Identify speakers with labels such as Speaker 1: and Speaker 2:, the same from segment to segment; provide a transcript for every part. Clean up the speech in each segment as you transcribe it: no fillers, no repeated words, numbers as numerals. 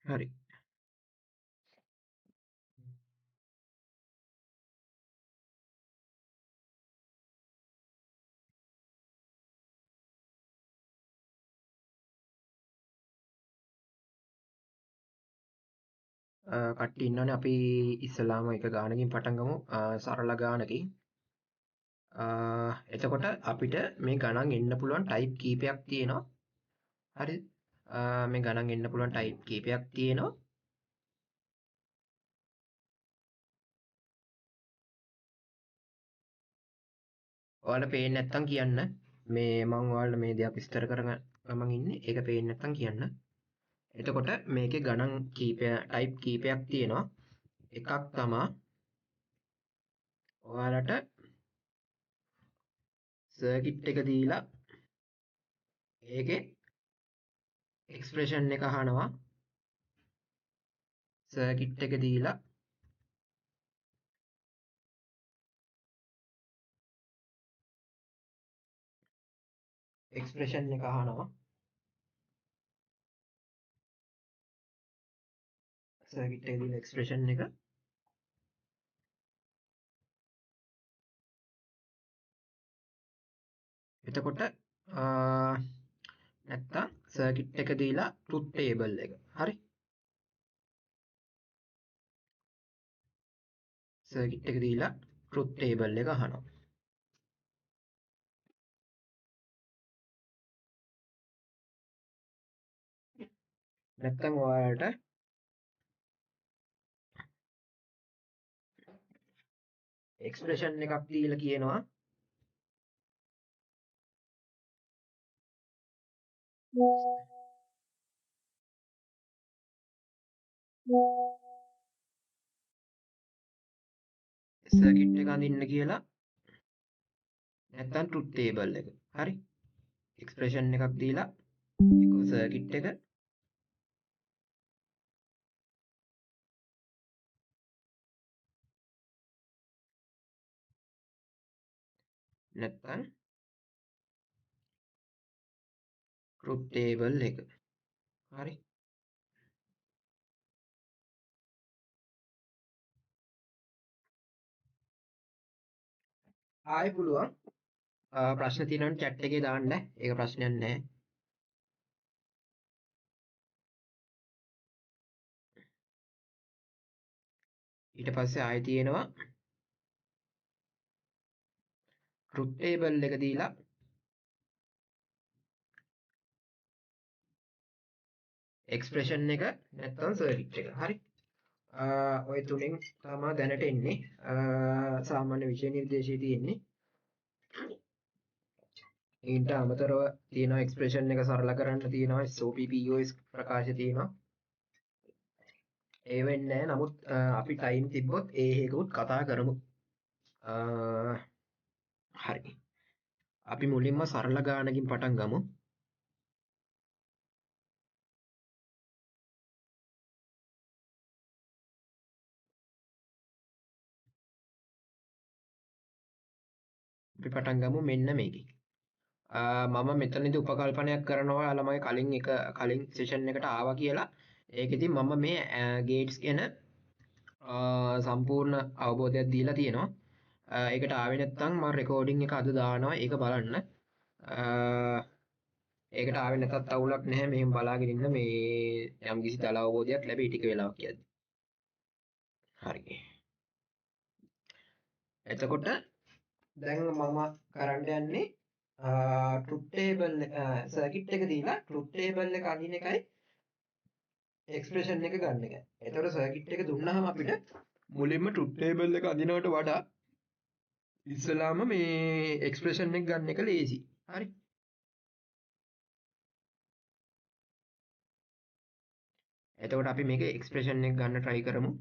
Speaker 1: හරි. කට්ටිය ඉන්නවනේ අපි ඉස්සලාම එක ගානකින් පටන් ගමු. සරල ගානකින්. එතකොට අපිට මේ ගණන් එන්න පුළුවන් ටයිප් කීපයක් තියෙනවා. හරි. මේ ගණන් එන්න පුළුවන් ටයිප් කීපයක් තියෙනවා. ඔයාලට පේන්නේ නැත්තම් කියන්න. මේ මං ඔයාලට මේ දෙයක් විස්තර කරන ගමන් ඉන්නේ. ඒක පේන්නේ නැත්තම් කියන්න. එතකොට මේකේ ගණන් කීපය ටයිප් කීපයක් තියෙනවා. එකක් තමා ඔයාලට සර්කිට් එක දීලා ඒකේ එක්ස්ප්‍රෙෂන් එක අහනවා. සර්කිට් එක දීලා එක්ස්ප්‍රෙෂන් එක අහනවා. සර්කිට් එක දීලා එක්ස්ප්‍රෙෂන් එක. එතකොට නැත්තම් සර්කිට් එක දීලා ට්‍රුත් ටේබල් එක. හරි. සර්කිට් එක දීලා ට්‍රුත් ටේබල් එක අහනවා. නැත්තම් ඔයාලට එක්ස්ප්‍රෙෂන් එකක් දීලා කියනවා සර්කිට් එක අඳින්න කියලා. නැත්තම් ට්‍රුත් ටේබල් එක. හරි. එක්ස්ප්‍රෙෂන් එකක් දීලා එක්ක සර්කිට් එක නැත්තම් ට්‍රුත් ටේබල් එක. හරි. ආයෙ පුළුවන් ප්‍රශ්න තියෙනවා නම් චැට් එකේ දාන්න. ඒක ප්‍රශ්නයක් නෑ. ඊට පස්සේ ආයෙ තියෙනවා ට්‍රුත් ටේබල් එක දීලා එක්ස්ප්‍රෙෂන් එක නැත්තම් සර්කිට් එක. හරි. ඔය තුනෙන් තමා දැනට එන්නේ. සාමාන්‍ය විෂය නිර්දේශයේ තියෙන්නේ. ඊට අමතරව තියෙනවා එක්ස්ප්‍රෙෂන් එක සරල කරන්න තියෙනවා SOP POS ප්‍රකාශ තියෙනවා. ඒ වෙන්නේ නැහැ. නමුත් අපි ටයිම් තිබ්බොත් ඒ හේකුත් කතා කරමු. හරි. අපි මුලින්ම සරල ගානකින් පටන් ගමු. අපි පටන් ගමු මෙන්න මේකෙන්. මම මෙතනදී උපකල්පනයක් කරනවා ඔයාලා මගේ කලින් එක කලින් සෙෂන් එකට ආවා කියලා. ඒකෙදි මම මේ ගේට්ස් ගැන සම්පූර්ණ අවබෝධයක් දීලා තියෙනවා. ඒකට ආවේ නැත්නම් මම රෙකෝඩින් එක අද දානවා. ඒක බලන්න. ඒකට ආවේ නැතත් අවුලක් නැහැ. මෙහෙම බලාගෙන ඉන්න මේ යම් කිසි දල අවබෝධයක් ලැබෙයි ටික වෙලාවක් යද්දි. හරි. එතකොට දැන් මම කරන්න යන්නේ ට්‍රුත් ටේබල් සර්කිට් එක දීලා ට්‍රුත් ටේබල් එක අඳින එකයි එක්ස්ප්‍රෙෂන් එක ගන්න එකයි. එතකොට සර්කිට් එක දුන්නාම අපිට මුලින්ම ට්‍රුත් ටේබල් එක අඳිනවට වඩා ඉස්සලාම මේ එක්ස්ප්‍රෙෂන් එක ගන්න එක ලේසි. හරි. එතකොට අපි මේකේ එක්ස්ප්‍රෙෂන් එක ගන්න try කරමු.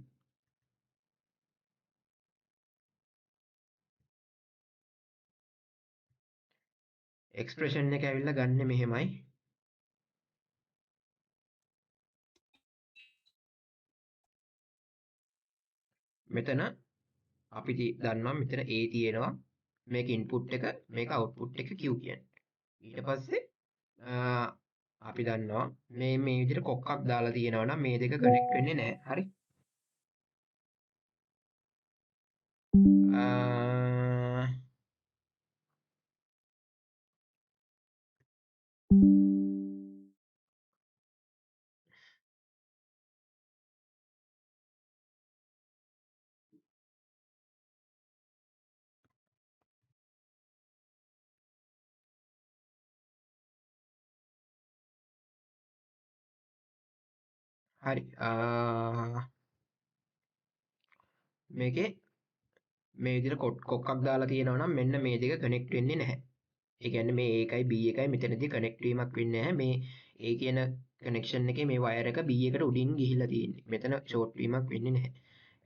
Speaker 1: එක්ස්ප්‍රෙෂන් එක ඇවිල්ලා ගන්න මෙහෙමයි. මෙතන අපි දන්නවා මෙතන A තියෙනවා. මේක ඉන්පුට් එක, මේක අවුට්පුට් එක Q කියන්නේ. ඊට පස්සේ අපි දන්නවා මේ මේ විදිහට කොක්කක් දාලා තියෙනවා නම් මේ දෙක කනෙක්ට් වෙන්නේ නැහැ. හරි. හරි. මේකේ මේ විදිහට කොක්කක් දාලා තියෙනවා නම් මෙන්න මේ දෙක කනෙක්ට් වෙන්නේ නැහැ. ඒ කියන්නේ මේ A එකයි B එකයි මෙතනදී කනෙක්ට් වීමක් වෙන්නේ නැහැ. මේ A කියන කනෙක්ෂන් එකේ මේ වයර් එක B එකට උඩින් ගිහිල්ලා තියෙන්නේ. මෙතන ෂෝට් වීමක් වෙන්නේ නැහැ.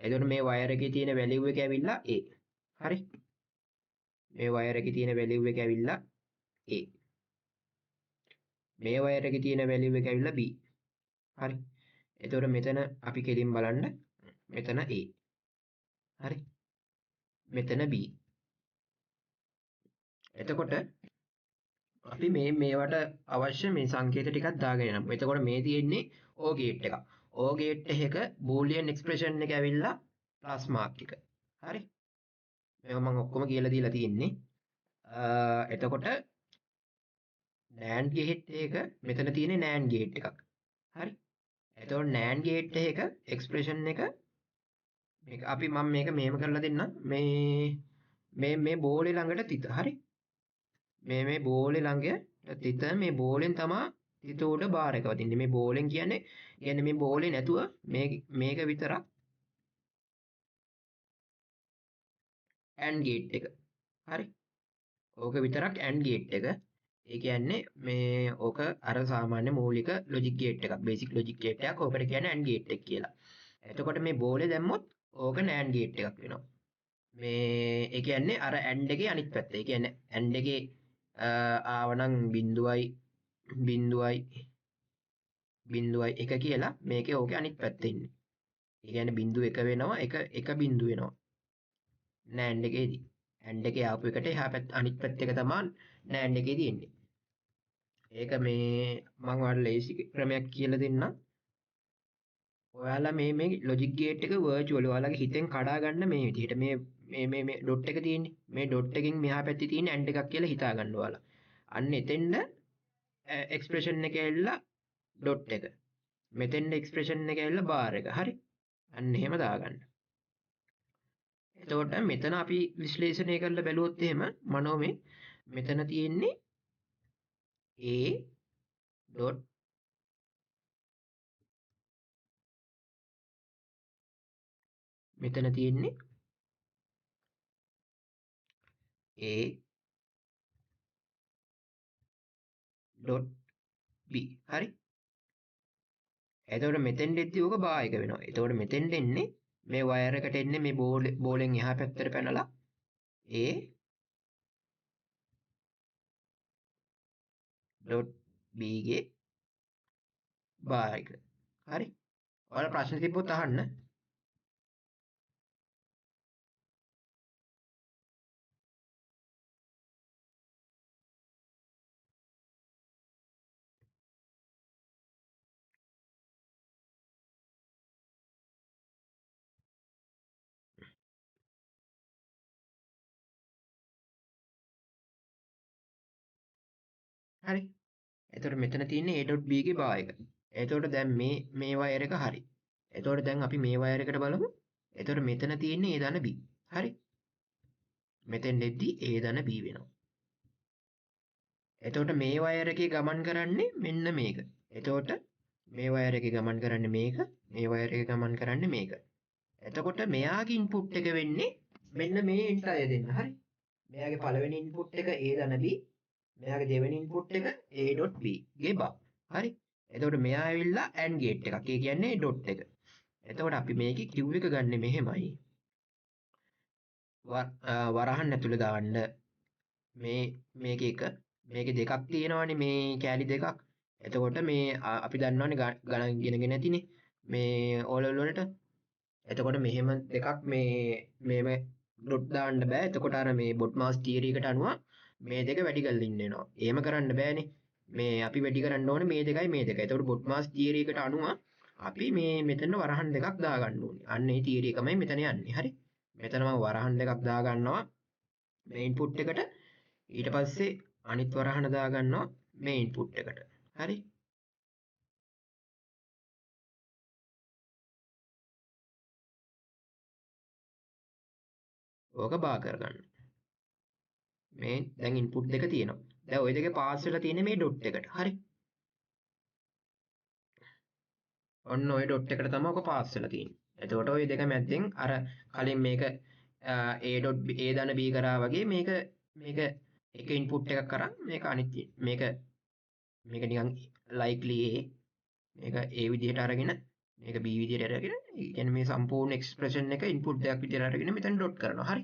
Speaker 1: එතකොට මේ වයර් එකේ තියෙන වැලියු එක ඇවිල්ලා A. හරි. මේ වයර් එකේ තියෙන වැලියු එක ඇවිල්ලා A. මේ වයර් එකේ තියෙන වැලියු එක ඇවිල්ලා B. හරි. එතකොට මෙතන අපි කෙලින් බලන්න මෙතන A. හරි. මෙතන B. එතකොට අපි මේ මේවට අවශ්‍ය මේ සංකේත ටිකක් දාගෙන යනවා. එතකොට මේ තියෙන්නේ OR gate එක. OR gate එකක බූලියන් එක්ස්ප්‍රෙෂන් එක ඇවිල්ලා ප්ලස් මාක් එක. හරි. මේවා මම ඔක්කොම කියලා දීලා තියෙන්නේ. එතකොට NAND gate එක මෙතන තියෙන්නේ NAND gate එකක්. හරි. එතකොට NAND gate එකක එක්ස්ප්‍රෙෂන් එක මේක අපි මම මේක මෙහෙම කරලා දෙන්නම්. මේ මේ මේ බෝලේ ළඟට තිත. හරි. මේ මේ බෝලේ ළඟ තිත මේ බෝලෙන් තමා තිත උඩ බාර් එක වදින්නේ. මේ බෝලෙන් කියන්නේ මේ බෝලේ නැතුව මේක විතරක් AND gate එක. හරි. ඕක විතරක් AND gate එක. ඒ කියන්නේ මේ ඕක අර සාමාන්‍ය මූලික ලොජික් ගේට් එකක්, බේසික් ලොජික් ගේට් එකක්. ඕකට කියන්නේ AND gate එක කියලා. එතකොට මේ බෝලේ දැම්මොත් ඕක NAND gate එකක් වෙනවා. මේ ඒ කියන්නේ අර AND එකේ අනිත් පැත්ත. ඒ කියන්නේ AND එකේ ආවනම් බිඳුවයි බිඳුවයි බිඳුවයි එක කියලා මේකේ ඕකේ අනිත් පැත්ත ඉන්නේ. ඒ කියන්නේ බිඳුව එක වෙනවා, එක එක බිඳුව වෙනවා. NAND එකේදී. AND එකේ ආපු එකට එහා පැත්ත අනිත් පැත්ත එක තමයි NAND එකේදී එන්නේ. ඒක මේ මම ඔයාලට ලේසි ක්‍රමයක් කියලා දෙන්නම්. ඔයාලා මේ මේ ලොජික් ගේට් එක වර්චුවල් ඔයාලගේ හිතෙන් කඩා ගන්න මේ විදිහට මේ මේ මේ මේ ඩොට් එක තියෙන්නේ. මේ ඩොට් එකෙන් මෙහා පැත්තේ තියෙන AND එකක් කියලා හිතා ගන්න ඔයාලා. අන්න එතෙන්ද එක්ස්ප්‍රෙෂන් එක ඇවිල්ලා ඩොට් එක. මෙතෙන්ද එක්ස්ප්‍රෙෂන් එක ඇවිල්ලා බාර් එක. හරි. අන්න එහෙම දාගන්න. එතකොට මෙතන අපි විශ්ලේෂණය කරලා බැලුවොත් එහෙම මනෝ මේ මෙතන තියෙන්නේ A dot මෙතන තියෙන්නේ A dot B. හරි. එතකොට මෙතෙන් දෙද්දි ඕක බා එක වෙනවා. එතකොට මෙතෙන් දෙන්නේ මේ වයර් එකට එන්නේ මේ බෝලෙන් එහා පැත්තට පැනලා A dot B ගේ බා එක. හරි. ඔයාලා ප්‍රශ්න තිබ්බොත් අහන්න. හරි. එතකොට මෙතන තියෙන්නේ A.B ගේ බා එක. එතකොට දැන් මේ මේ වයර් එක හරි. එතකොට දැන් අපි මේ වයර් එකට බලමු. එතකොට මෙතන තියෙන්නේ A ධන B. හරි. මෙතෙන් එද්දි A ධන B වෙනවා. එතකොට මේ වයර් එකේ ගමන් කරන්නේ මෙන්න මේක. එතකොට මේ වයර් එකේ ගමන් කරන්නේ මේක, මේ වයර් එකේ ගමන් කරන්නේ මේක. එතකොට මෙයාගේ ඉන්පුට් එක වෙන්නේ මෙන්න මේ එන්ටයර් දෙන්න. හරි. මෙයාගේ පළවෙනි ඉන්පුට් එක A ධන B, මෙයාගේ දෙවෙනි ඉන්පුට් එක A.B ගේ බා. හරි. එතකොට මෙයා ඇවිල්ලා AND gate එකක්. ඒ කියන්නේ ඩොට් එක. එතකොට අපි මේකේ Q එක ගන්නෙ මෙහෙමයි. වරහන් ඇතුලේ දාන්න මේ මේක එක, මේකේ දෙකක් තියෙනවනේ මේ කෑලි දෙකක්. එතකොට මේ අපි දන්නවනේ ගණන් ඉගෙනගෙන ඇතිනේ මේ O level වලට. එතකොට මෙහෙම දෙකක් මේ මේම ඩොට් දාන්න බෑ. එතකොට අර මේ බොඩ්මාස් තියරි එකට අනුව මේ දෙක වැඩි කරලා ඉන්න වෙනවා. එහෙම කරන්න බෑනේ. මේ අපි වැඩි කරන්න ඕනේ මේ දෙකයි මේ දෙකයි. එතකොට බොඩ්මාස් තියරි එකට අනුව අපි මේ මෙතන වරහන් දෙකක් දාගන්න ඕනේ. අන්න ඒ තියරි එකමයි මෙතන යන්නේ. හරි. මෙතන මම වරහන් දෙකක් දාගන්නවා මේ ඉන්පුට් එකට. ඊට පස්සේ අනිත් වරහන දාගන්නවා මේ ඉන්පුට් එකට. හරි. ඕක බා කරගන්න. මේ දැන් ඉන්පුට් දෙක තියෙනවා. දැන් ওই දෙකේ පාස් වෙලා තියෙන්නේ මේ ඩොට් එකට. හරි. ඔන්න ඔය ඩොට් එකට තමයි ඔක පාස් වෙලා තියෙන්නේ. එතකොට ඔය දෙක මැද්දෙන් අර කලින් මේක A dot B, A ධන B කරා වගේ මේක මේක එක ඉන්පුට් එකක් කරන් මේක අනිත් මේක මේක නිකන් likely A මේක A විදිහට අරගෙන මේක B විදිහට අරගෙන ඒ කියන්නේ මේ සම්පූර්ණ එක්ස්ප්‍රෙෂන් එක ඉන්පුට් දෙකක් විදිහට අරගෙන මෙතන ඩොට් කරනවා. හරි.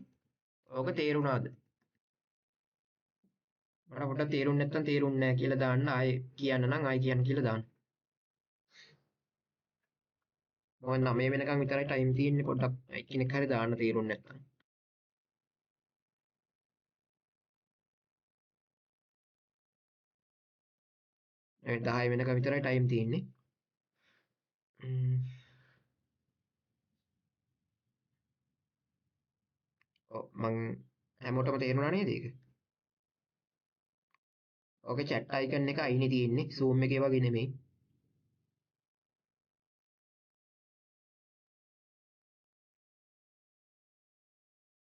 Speaker 1: ඕක තේරුණාද? මට පොඩ්ඩක් තේරුන්නේ නැත්නම් තේරුන්නේ නැහැ කියලා දාන්න. ආයේ කියන්න නම් ආයේ කියන්න කියලා දාන්න. මොකද 9 වෙනකන් විතරයි ටයිම් තියෙන්නේ. පොඩ්ඩක් එක්කෙනෙක් හරි දාන්න තේරුන්නේ නැත්නම්. ඒ 10 වෙනකන් විතරයි ටයිම් තියෙන්නේ. ඔව් මං හැමෝටම තේරුණා නේද ඒක? ඔකේ චැට් අයිකන් එක අයිනේ තියෙන්නේ. Zoom එකේ වගේ නෙමෙයි.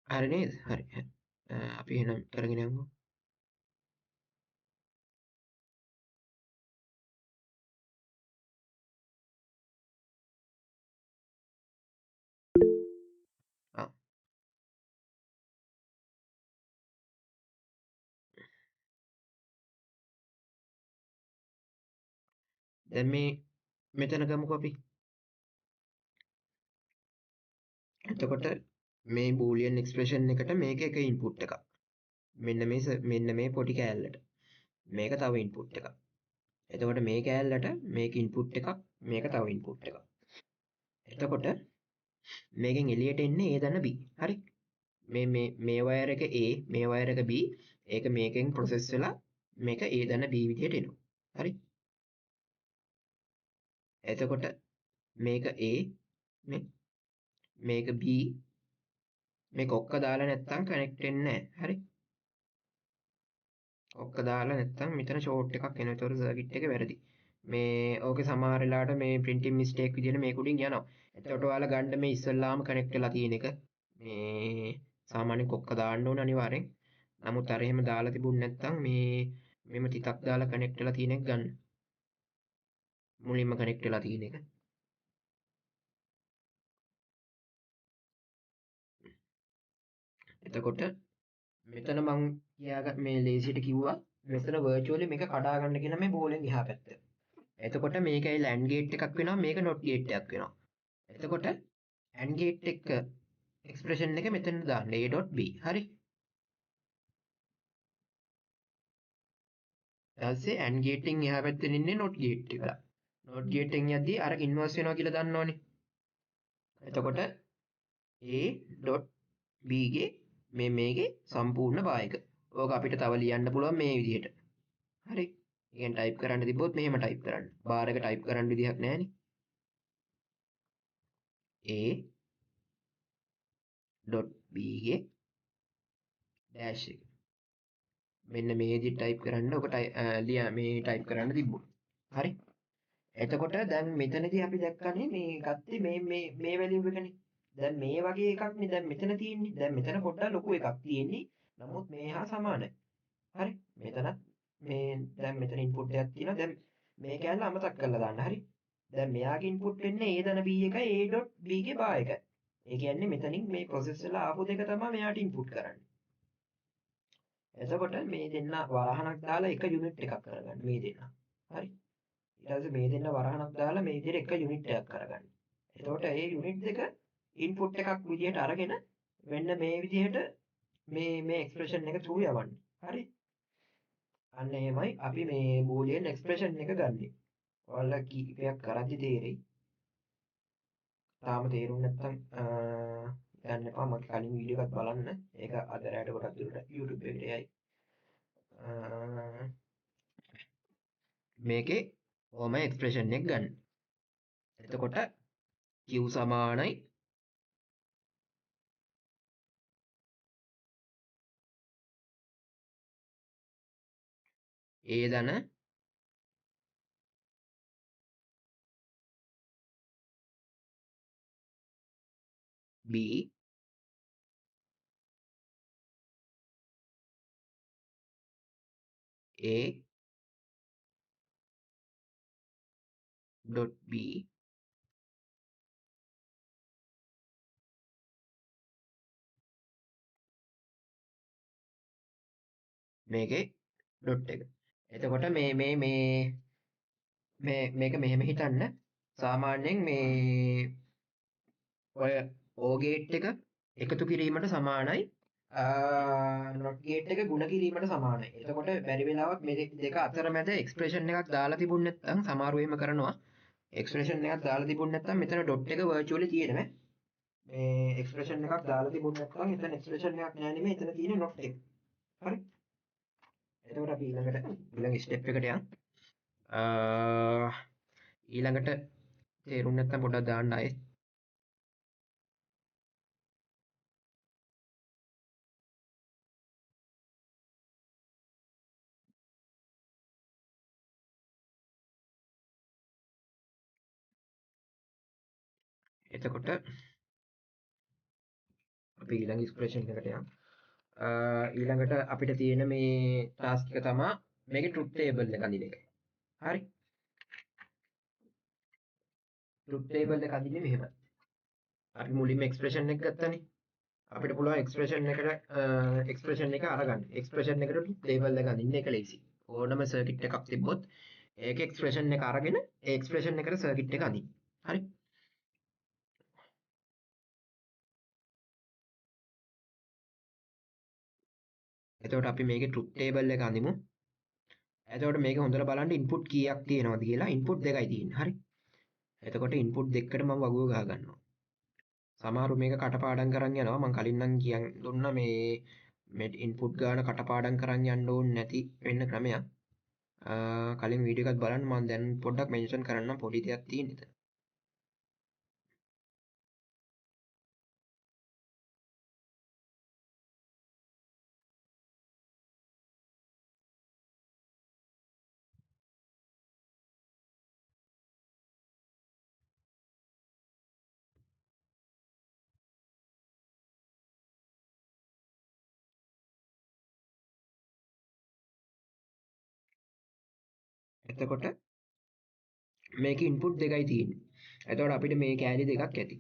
Speaker 1: හරි නේද? හරි. අපි එහෙනම් කරගෙන යමු. දැන් මේ මෙතන ගමුකෝ අපි. එතකොට මේ බූලියන් එක්ස්ප්‍රෙෂන් එකට මේක එක ඉන්පුට් එකක්. මෙන්න මේ පොඩි කෑල්ලට මේක තව ඉන්පුට් එකක්. එතකොට මේ කෑල්ලට මේක ඉන්පුට් එකක්, මේක තව ඉන්පුට් එකක්. එතකොට මේකෙන් එළියට එන්නේ A ධන B. හරි. මේ මේ මේ වයර් එක A, මේ වයර් එක B. ඒක මේකෙන් ප්‍රොසෙස් වෙලා මේක A ධන B විදියට එනවා. හරි. එතකොට මේක A, මේක B, මේක ඔක්ක දාලා නැත්තම් කනෙක්ට් වෙන්නේ නැහැ. හරි. ඔක්ක දාලා නැත්තම් මෙතන ෂෝට් එකක් එනවා. ඒතකොට සර්කිට් එක වැරදි. මේ ඕකේ සමහර වෙලාවට මේ ප්‍රින්ටිං මිස්ටේක් විදියට මේක උඩින් යනවා. එතකොට ඔයාලා ගන්න මේ ඉස්සෙල්ලාම කනෙක්ට් වෙලා තියෙන එක මේ සාමාන්‍යයෙන් කොක්ක දාන්න ඕන අනිවාර්යෙන්. නමුත් අර එහෙම දාලා තිබුණ නැත්තම් මේ මෙහෙම තිතක් දාලා කනෙක්ට් වෙලා තියෙන එක ගන්න. මුලින්ම කනෙක්ට් වෙලා තියෙන එක. එතකොට මෙතන මං මේ ලේසියට කිව්වා මෙතන වර්චුවලි මේක කඩා ගන්න කියන මේ බෝලෙන් එහා පැත්ත. එතකොට මේක ඇවිල්ලා AND gate එකක් වෙනවා, මේක NOT gate එකක් වෙනවා. එතකොට AND gate එක එක්ස්ප්‍රෙෂන් එක මෙතන දාන්න A.B. හරි. ඊට පස්සේ AND gate එකෙන් එහා පැත්තෙන් ඉන්නේ NOT gate එක. NOT gate එකෙන් යද්දී අර ඉන්වර්ස් වෙනවා කියලා දන්නවනේ. එතකොට A.B ගේ මේ මේකේ සම්පූර්ණ බා එක. ඕක අපිට තව ලියන්න පුළුවන් මේ විදිහට. හරි. ඒ කියන්නේ ටයිප් කරන්න තිබ්බොත් මෙහෙම ටයිප් කරන්න. බාර් එක ටයිප් කරන්න විදිහක් නැහැනේ. A.B ගේ ඩෑෂ් එක. මෙන්න මේ විදිහට ටයිප් කරන්න ඔක ලියා මේ ටයිප් කරන්න තිබ්බොත්. හරි. එතකොට දැන් මෙතනදී අපි දැක්කනේ මේ ගත්තේ මේ මේ මේ වැලියු එකනේ. දැන් මේ වගේ එකක් නේ දැන් මෙතන තියෙන්නේ. දැන් මෙතන පොඩ්ඩක් ලොකු එකක් තියෙන්නේ. නමුත් මේ හා සමානයි. හරි. මෙතනත් මේ දැන් මෙතන ඉන්පුට් එකක් තියෙනවා. දැන් මේ කෑල්ල අමතක කරලා දාන්න. හරි. දැන් මෙයාගේ ඉන්පුට් වෙන්නේ A ධන B එකයි A.B ගේ බා එකයි. ඒ කියන්නේ මෙතනින් මේ ප්‍රොසෙස් වෙලා ආපු දෙක තමයි මෙයාට ඉන්පුට් කරන්නේ. එතකොට මේ දෙන්න වරහණක් දාලා එක යුනිට් එකක් කරගන්න මේ දෙන්න. හරි. ඊට පස්සේ මේ දෙන්න වරහණක් දාලා මේ විදිහට එක යුනිට් එකක් කරගන්න. එතකොට මේ යුනිට් දෙක ඉන්පුට් එකක් විදිහට අරගෙන මෙන්න මේ විදිහට මේ මේ එක්ස්ප්‍රෙෂන් එක through යවන්න. හරි. අන්න එහෙමයි අපි මේ බූලියන් එක්ස්ප්‍රෙෂන් එක ගන්නෙ. ඔයාලා කීපයක් කරද්දි තේරෙයි. තාම තේරුම් නැත්නම් යන්න එපා. මගේ කලින් වීඩියෝ එකත් බලන්න. ඒක අද රැයට ගොඩක් දුරට YouTube එකට යයි. මේකේ ඔහම එක්ස්ප්‍රෙෂන් එක ගන්න. එතකොට Q සමානයි A ධන B A dot B මේකේ ඩොට් එක. එතකොට මේ මේ මේ මේ මේක මෙහෙම හිතන්න. සාමාන්‍යයෙන් මේ ඔය OR gate එක එකතු කිරීමට සමානයි not gate එක ගුණ කිරීමට සමානයි. එතකොට බැරි වෙලාවක් මේ දෙක අතරමැද එක්ස්ප්‍රෙෂන් එකක් දාලා තිබුණ නැත්නම් සමහරව එහෙම කරනවා. එක්ස්ප්‍රෙෂන් එකක් දාලා තිබුණ නැත්නම් මෙතන ඩොට් එක වර්චුවලි තියෙනවා. මේ එක්ස්ප්‍රෙෂන් එකක් දාලා තිබුණ නැත්නම් එතන එක්ස්ප්‍රෙෂන් එකක් නෑ නෙමෙයි, එතන තියෙන්නේ not එක. හරි. එතකොට අපි ඊළඟ ස්ටෙප් එකට යන්. ඊළඟට තේරුම් නැත්නම් පොඩ්ඩක් දාන්න ආයේ. එතකොට අපි ඊළඟ එක්ස්ප්‍රෙෂන් එකට යමු. ඊළඟට අපිට තියෙන මේ ටාස්ක් එක තමා මේකේ ට්‍රුත් ටේබල් එක අඳින එක. හරි. ට්‍රුත් ටේබල් එක අඳින්නේ මෙහෙමයි. අපි මුලින්ම එක්ස්ප්‍රෙෂන් එක ගත්තනේ. අපිට පුළුවන් එක්ස්ප්‍රෙෂන් එකට එක්ස්ප්‍රෙෂන් එක අරගන්න. එක්ස්ප්‍රෙෂන් එකට ට්‍රුත් ටේබල් එක අඳින්න එක ලේසි. ඕනම සර්කිට් එකක් තිබ්බොත් ඒක එක්ස්ප්‍රෙෂන් එක අරගෙන ඒ එක්ස්ප්‍රෙෂන් එකට සර්කිට් එක අඳින්න. හරි. එතකොට අපි මේකේ ට්‍රුත් ටේබල් එක අඳිමු. එතකොට මේක හොඳට බලන්න ඉන්පුට් කීයක් තියෙනවද කියලා. ඉන්පුට් දෙකයි තියෙන්නේ. හරි. එතකොට ඉන්පුට් දෙකකට මම වගුව ගහ ගන්නවා. සමහරු මේක කටපාඩම් කරන් යනවා. මං කලින් නම් කියන් දුන්නා මේ ඉන්පුට් ගාන කටපාඩම් කරන් යන්න ඕනේ නැති වෙන්න ක්‍රමයක්. කලින් වීඩියෝ එකත් බලන්න. මං දැන් පොඩ්ඩක් මෙන්ෂන් කරන්නම් පොඩි දෙයක් තියෙන එතන. එතකොට මේකේ ඉන්පුට් දෙකයි තියෙන්නේ. එතකොට අපිට මේ කෑලි දෙකක් ඇති.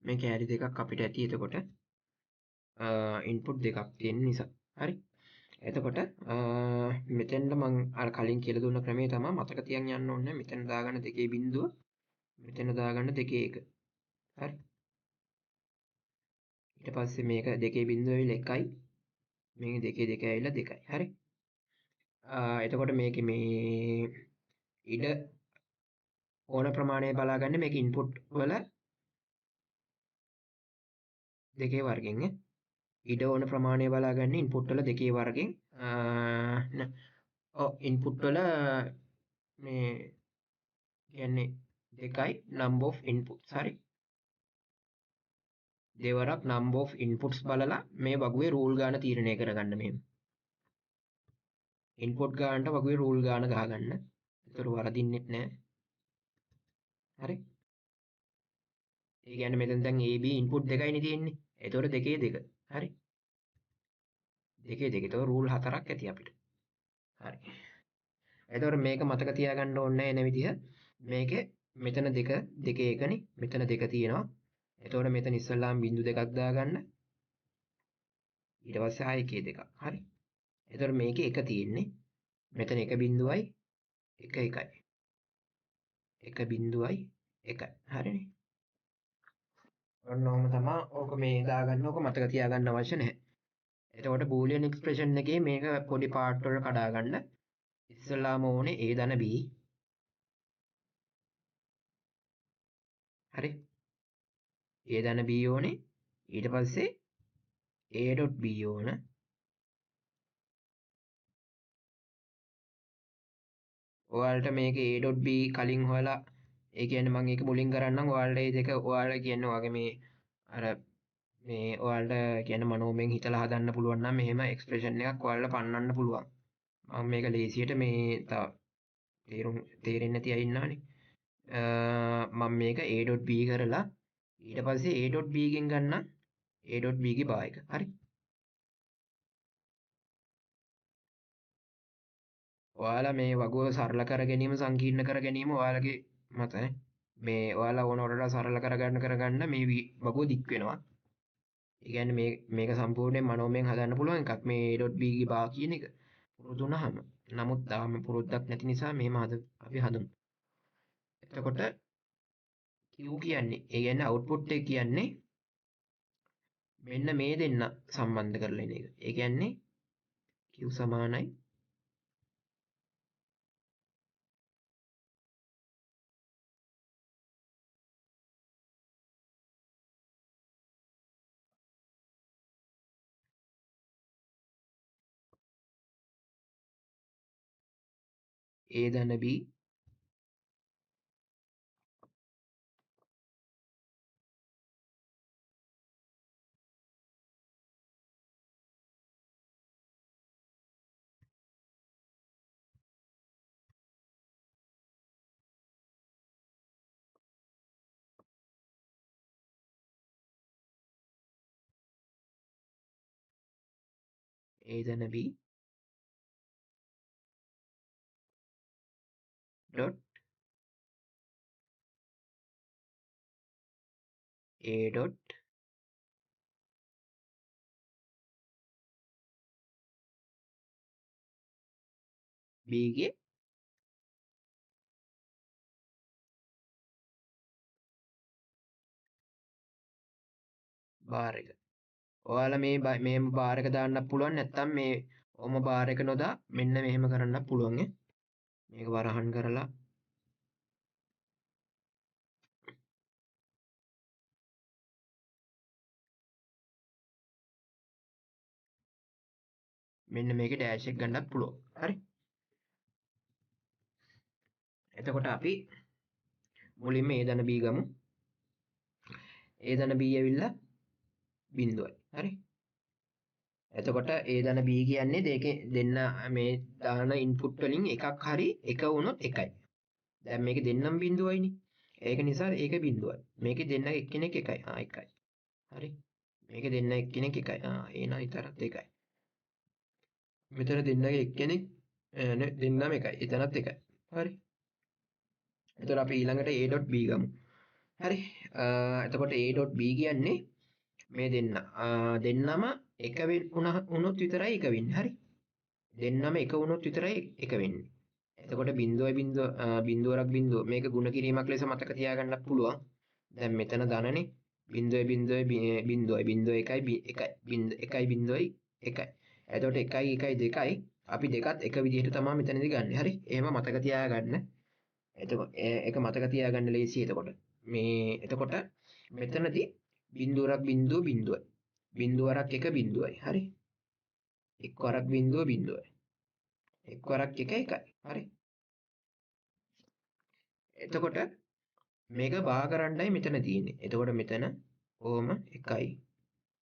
Speaker 1: මේ කෑලි දෙකක් අපිට ඇති. එතකොට ඉන්පුට් දෙකක් තියෙන නිසා. හරි. එතකොට මෙතෙන්ට මං අර කලින් කියලා දුන්න ක්‍රමය තමයි මතක තියන් යන්න ඕනේ. මෙතන දාගන්න දෙකේ බිංදුව, මෙතන දාගන්න දෙකේ එක. හරි. ඊට පස්සේ මේක දෙකේ බිංදුව ඇවිල්ලා එකයි. මේක දෙකේ දෙක ඇවිල්ලා දෙකයි. හරි. එතකොට මේකේ මේ ඉඩ ඕන ප්‍රමාණය බලාගන්න මේක ඉන්පුට් වල දෙකේ වර්ගෙන් ඈ. ඉඩ ඕන ප්‍රමාණය බලාගන්න ඉන්පුට් වල දෙකේ වර්ගෙන්. ඔව් ඉන්පුට් වල මේ කියන්නේ දෙකයි number of inputs. හරි. දෙවරක් number of inputs බලලා මේ වගුවේ රූල් ගාන තීරණය කරගන්න මෙහෙම. ඉන්පුට් ගානට වගුවේ රූල් ගාන ගහගන්න. ඒතර වරදින්නෙත් නෑ. හරි. ඒ කියන්නේ මෙතන දැන් A B input දෙකයිනේ තියෙන්නේ. ඒතකොට දෙකේ දෙක. හරි. දෙකේ දෙක. ඒතකොට රූල් හතරක් ඇති අපිට. හරි. එතකොට මේක මතක තියාගන්න ඕනේ නෑ එන විදිහ. මේකේ මෙතන දෙක, දෙකේ එකනේ. මෙතන දෙක තියෙනවා. එතකොට මෙතන ඉස්සල්ලාම බිංදු දෙකක් දාගන්න. ඊට පස්සේ ආයෙ එකේ දෙකක්. හරි. එතකොට මේකේ එක තියෙන්නේ. මෙතන එක බිංදුවයි එක එකයි. එක බිංදුවයි එකයි. හරිනේ. ඔන්න ඔහොම තමා ඕක මේ දාගන්න. ඕක මතක තියාගන්න අවශ්‍ය නැහැ. එතකොට බූලියන් එක්ස්ප්‍රෙෂන් එකේ මේක පොඩි පාර්ට් වල කඩා ගන්න. ඉස්සෙල්ලාම ඕනේ A ධන B. හරි. A ධන B ඕනේ. ඊට පස්සේ A.B ඕන. ඔයාලට මේක A.B කලින් හොයලා, ඒ කියන්නේ මම ඒක මුලින් කරන්නම්. ඔයාලට මේ දෙක ඔයාලා කියන්නේ ඔයාගේ මේ අර මේ ඔයාලට කියන්නේ මනෝමයෙන් හිතලා හදන්න පුළුවන් නම් මෙහෙම එක්ස්ප්‍රෙෂන් එකක් ඔයාලට පන්නන්න පුළුවන්. මම මේක ලේසියට මේ තව තේරෙන්නේ නැති අය ඉන්නවනේ. මම මේක A.B කරලා ඊට පස්සේ A.B ගෙන් ගන්න A.B ගේ බා එක. හරි. ඔයාලා මේ වගුව සරල කර ගැනීම සංකීර්ණ කර ගැනීම ඔයාලගේ මතනේ. මේ ඔයාලා ඕන වලට සරල කරගන්න මේ වගුව දික් වෙනවා. ඒ කියන්නේ මේක සම්පූර්ණයෙන් මනෝමයෙන් හදන්න පුළුවන් එකක්. මේ A.B ගේ බා කියන එක පුරුදු වුණාම. නමුත් තාම පුරුද්දක් නැති නිසා මෙහෙම අපි හදමු. එතකොට Q කියන්නේ, ඒ කියන්නේ අවුට්පුට් එක කියන්නේ මෙන්න මේ දෙන්න සම්බන්ධ කරලා එන එක. ඒ කියන්නේ Q සමානයි A ධන B A ධන B dot A dot B ගේ බාර් එක. ඔයාලා මේ බාර් එක දාන්නත් පුළුවන්, නැත්නම් මේ ඔම බාර් එක නොදා මෙන්න මෙහෙම කරන්නත් පුළුවන් ඈ. මේක වරහන් කරලා මෙන්න මේකේ ඩෑෂ් එක ගන්නත් පුළුවන්. හරි. එතකොට අපි මුලින්ම A ධන B ගමු. A ධන B ඇවිල්ලා බිංදුවයි. හරි. එතකොට A ධන B කියන්නේ දෙකේ දෙන්න මේ දාන ඉන්පුට් වලින් එකක් හරි එක වුණොත් එකයි. දැන් මේකේ දෙන්නම් බිංදුවයිනේ. ඒක නිසා ඒක බිංදුවයි. මේකේ දෙන්න එක්කෙනෙක් එකයි. එකයි. හරි. මේකේ දෙන්න එක්කෙනෙක් එකයි. එහෙනම් ඊතරත් එකයි. මෙතන දෙන්නගේ එක්කෙනෙක් දෙන්නම එකයි. එතනත් එකයි. හරි. එතකොට අපි ඊළඟට A.B ගමු. හරි. එතකොට A.B කියන්නේ මේ දෙන්න. දෙන්නම එක වුණොත් විතරයි එක වෙන්නේ. හරි. දෙන්නම එක වුණොත් විතරයි එක වෙන්නේ. එතකොට බිංදුවයි බිංදුව, බිංදුවරක් බිංදුව මේක ගුණ කිරීමක් ලෙස මතක තියාගන්නත් පුළුවන්. දැන් මෙතන ධනනේ බිංදුවයි බිංදුවයි බිංදුවයි බිංදුව එකයි එකයි එකයි බිංදුවයි එකයි. එතකොට එකයි එකයි දෙකයි අපි දෙකත් එක විදිහට තමයි මෙතනදී ගන්නෙ. හරි. එහෙම මතක තියාගන්න. එතකොට ඒක මතක තියාගන්න ලේසියි. එතකොට මේ එතකොට මෙතනදී බිංදුවරක් බිංදුව බිංදුවයි. බිංදුවරක් එක බිංදුවයි. හරි. එක් වරක් බිංදුව බිංදුවයි. එක් වරක් එක එකයි. හරි. එතකොට මේක බා කරන්නයි මෙතන තියෙන්නේ. එතකොට මෙතන ඕම එකයි.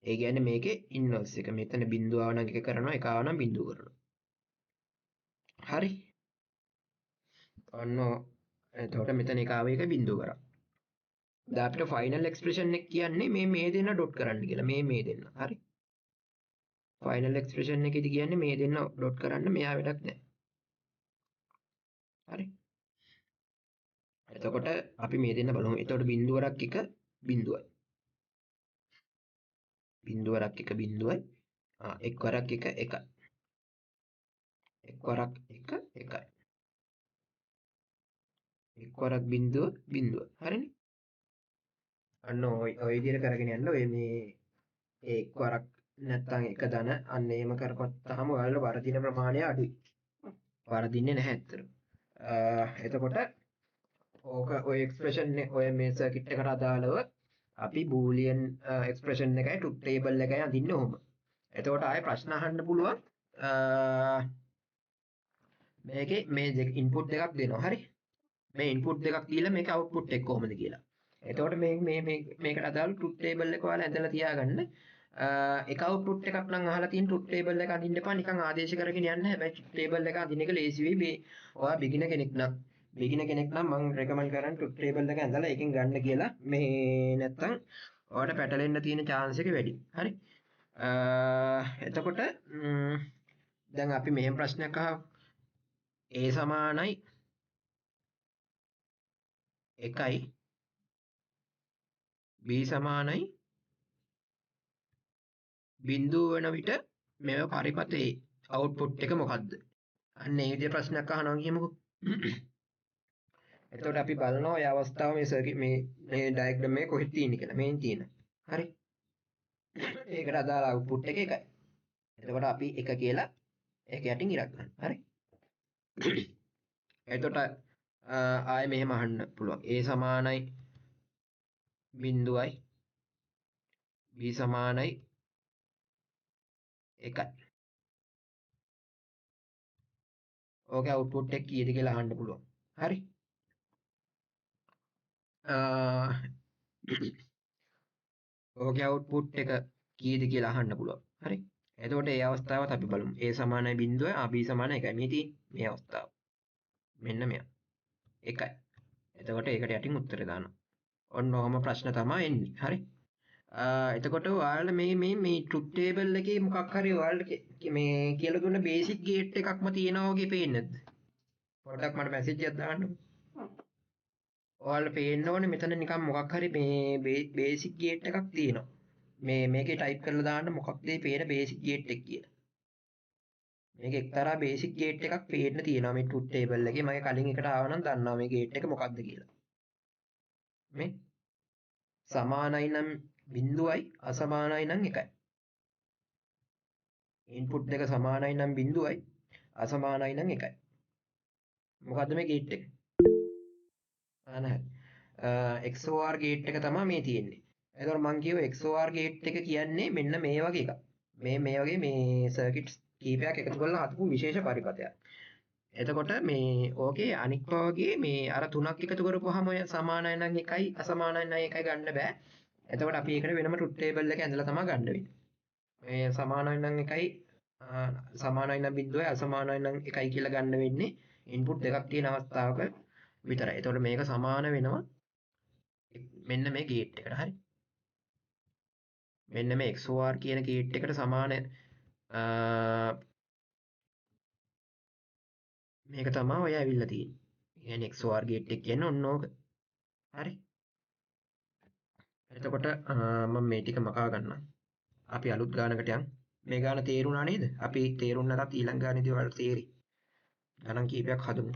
Speaker 1: ඒ කියන්නේ මේකේ ඉන්වර්ස් එක. මෙතන බිංදුව ආව නම් එක කරනවා, එක ආව නම් බිංදුව කරනවා. හරි. ඔන්න එතකොට මෙතන එක ආව එක බිංදුව කරා. දැන් අපිට ෆයිනල් එක්ස්ප්‍රෙෂන් එක කියන්නේ මේ දෙන්න ඩොට් කරන්න කියලා. මේ දෙන්න. හරි. ෆයිනල් එක්ස්ප්‍රෙෂන් එකේදී කියන්නේ මේ දෙන්න ඩොට් කරන්න, මෙහා වැඩක් නෑ. හරි. එතකොට අපි මේ දෙන්න බලමු. එතකොට බිංදුවරක් එක බිංදුවයි. බිංදුවරක් එක බිංදුවයි. එක් වරක් එක එකයි. එක් වරක් එක එකයි. එක් වරක් බිංදුව බිංදුව. හරිනේ. අන්න ඔය විදිහට කරගෙන යන්න. ඔය මේ ඒ එක් වරක් නැත්තම් එක ධන අන්න එහෙම කරපත්තාම ඔයාලට වරදින ප්‍රමාණය අඩුයි. වරදින්නේ නැහැ ඇත්තටම. එතකොට ඕක ඔය එක්ස්ප්‍රෙෂන් ඔය මේ සර්කිට් එකට අදාළව අපි බූලියන් එක්ස්ප්‍රෙෂන් එකයි ට්‍රුත් ටේබල් එකයි අඳින්නේ ඔහොම. එතකොට ආයේ ප්‍රශ්න අහන්න පුළුවන්. මේකේ මේ දෙක ඉන්පුට් දෙකක් දෙනවා. හරි. මේ ඉන්පුට් දෙකක් දීලා මේක අවුට්පුට් එක කොහොමද කියලා. එතකොට මේ මේ මේ මේකට අදාළ ට්‍රුත් ටේබල් එක ඔයාලා ඇඳලා තියාගන්න. එක අවුට්පුට් එකක් නම් අහලා තියෙන ට්‍රුත් ටේබල් එක අඳින්න එපා. නිකන් ආදේශ කරගෙන යන්න. හැබැයි ට්‍රුත් ටේබල් එක අඳින එක ලේසි වෙයි. මේ ඔයා බිගිනර් කෙනෙක් නම් බිගිනර් කෙනෙක් නම් මං රෙකමන්ඩ් කරන්නේ ට්‍රුත් ටේබල් එක ඇඳලා ඒකෙන් ගන්න කියලා. මේ නැත්තම් ඔයාට පැටලෙන්න තියෙන චාන්ස් එක වැඩි. හරි. එතකොට දැන් අපි මෙහෙම ප්‍රශ්නයක් අහමු. A සමානයි 1යි B සමානයි බිංදුව වෙන විට මෙව පරිපතේ අවුට්පුට් එක මොකද්ද? අන්න ඒ විදිහේ ප්‍රශ්නයක් අහනවා කියමුකෝ. එතකොට අපි බලනවා ඔය අවස්ථාව මේ සර්කිට් මේ මේ ඩයග්‍රෑම් එක කොහෙද තියෙන්නේ කියලා. මේන් තියෙන. හරි. ඒකට අදාළ අවුට්පුට් එක 1යි. එතකොට අපි 1 කියලා ඒක යටින් ඉරක් ගන්න. හරි. එතකොට ආයෙ මෙහෙම අහන්න පුළුවන්. A සමානයි බිංදුවයි B සමානයි 1යි. ඕකේ අවුට්පුට් එක කීයද කියලා අහන්න පුළුවන්. හරි. ඕකේ අවුට්පුට් එක කීයද කියලා අහන්න පුළුවන්. හරි. එතකොට ඒ අවස්ථාවත් අපි බලමු. A සමානයි බිංදුවයි, B සමානයි 1යි. මේ තියෙන්නේ මේ අවස්ථාව. මෙන්න මෙයා. 1යි. එතකොට ඒකට යටින් උත්තරේ දානවා. ඔන්න ඔහොම ප්‍රශ්න තමයි එන්නේ. හරි. එතකොට ඔයාලා මේ මේ මේ ට්‍රුත් ටේබල් එකේ මොකක් හරි ඔයාලට මේ කියලා දුන්න බේසික් ගේට් එකක්ම තියෙනවා වගේ පේන්නේ නැද්ද? පොඩ්ඩක් මට මැසේජ් එකක් දාන්න. ඔයාලට පේන්න ඕනේ මෙතන නිකන් මොකක් හරි මේ බේසික් ගේට් එකක් තියෙනවා. මේ මේකේ ටයිප් කරලා දාන්න මොකක්ද මේ පේන බේසික් ගේට් එක කියලා. මේක එක්තරා බේසික් ගේට් එකක් පේන්න තියෙනවා මේ ට්‍රුත් ටේබල් එකේ. මගේ කලින් එකට ආව නම් දන්නවා මේ ගේට් එක මොකක්ද කියලා. මේ සමානයි නම් බිංදුවයි අසමානයි නම් 1යි. ඉන්පුට් දෙක සමානයි නම් බිංදුවයි අසමානයි නම් 1යි. මොකද්ද මේ ගේට් එක? ආ නැහැ. XOR gate එක තමයි මේ තියෙන්නේ. එතකොට මං කියුවා XOR gate එක කියන්නේ මෙන්න මේ වගේ එකක්. මේ මේ වගේ මේ සර්කිට්ස් කීපයක් එකතු කරලා හදපු විශේෂ පරිපථයක්. එතකොට මේ ඕකේ අනික් වගේ මේ අර තුනක් එකතු කරපුවාම ඔය සමානයි නම් 1යි අසමානයි නම් 1යි ගන්න බෑ. එතකොට අපි ඒකට වෙනම ට්‍රුත් ටේබල් එක ඇඳලා තමයි ගන්න වෙන්නේ. මේ සමානයි නම් 1යි සමානයි නම් බිංදුවයි අසමානයි නම් 1යි කියලා ගන්න වෙන්නේ ඉන්පුට් දෙකක් තියෙන අවස්ථාවක විතරයි. එතකොට මේක සමාන වෙනවා මෙන්න මේ ගේට් එකට. හරි. මෙන්න මේ XOR කියන ගේට් එකට සමාන මේක තමයි ඔය ඇවිල්ලා තියෙන්නේ. ඒ කියන්නේ XOR gate එක කියන්නේ ඔන්න ඕක. හරි. එතකොට මම මේ ටික මකා ගන්නම්. අපි අලුත් ගානකට යමු. මේ ගාන තේරුණා නේද? අපි තේරුම් නැතත් ඊළඟ ගානේදී ඔයාලට තේරෙයි. ගණන් කීපයක් හදමු.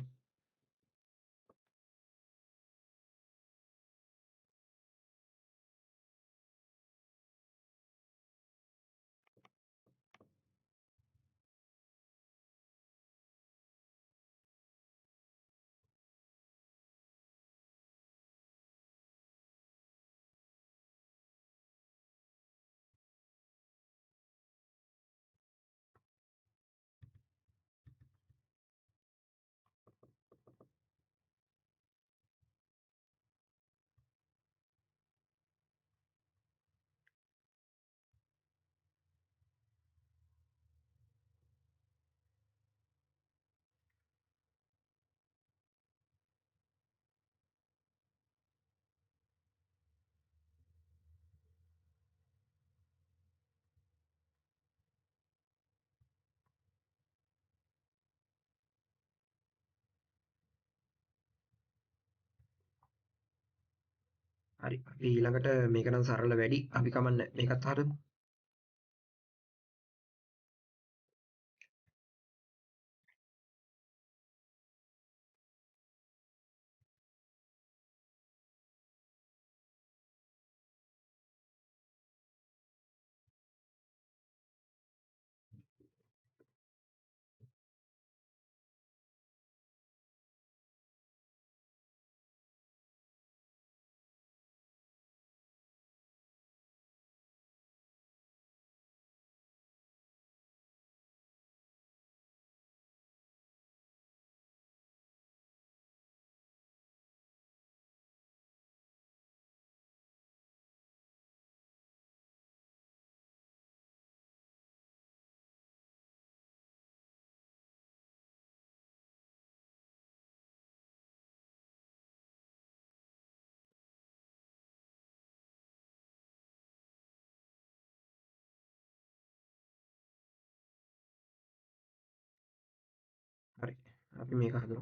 Speaker 1: හරි අපි ඊළඟට මේක නම් සරල වැඩි අපි කමන්නේ මේකත් හදමු. අපි මේක හදමු.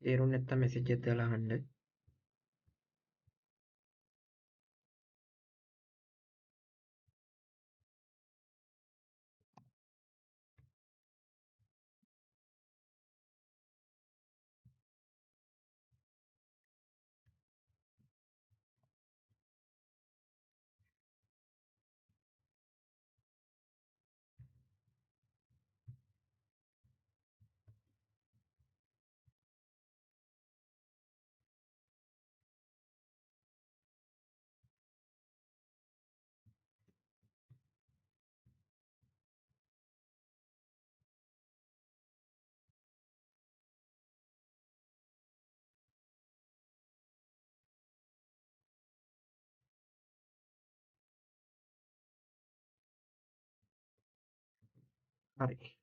Speaker 1: තේරුම් නැත්තම් මැසේජ් එකක් දාලා අහන්න. හරි.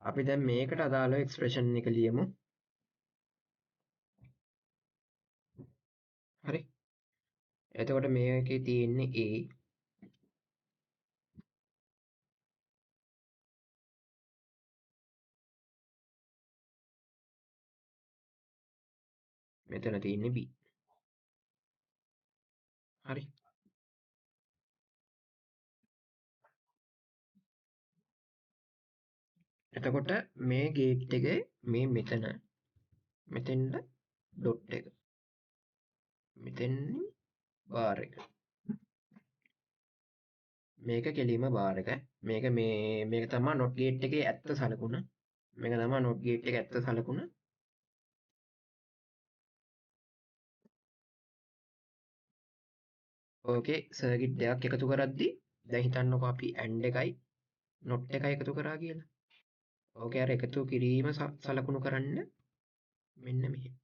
Speaker 1: අපි දැන් මේකට අදාළව එක්ස්ප්‍රෙෂන් එක ලියමු. හරි. එතකොට මේකේ තියෙන්නේ A මෙතන තියෙන්නේ B. හරි. එතකොට මේ ගේට් එකේ මේ මෙතන මෙතෙන්ද ඩොට් එක මෙතෙන් බාර් එක මේක කෙලින්ම බාර් එක මේක මේ මේක තමයි නොට් ගේට් එකේ ඇත්ත සලකුණ මේක තමයි නොට් ගේට් එකේ ඇත්ත සලකුණ ඕකේ සර්කිට් දෙකක් එකතු කරද්දි දැන් හිතන්නකෝ අපි ඇන්ඩ් එකයි නොට් එකයි එකතු කරා කියලා. ඕකේ අර එකතු කිරීම සලකුණු කරන්න මෙන්න මෙහෙම.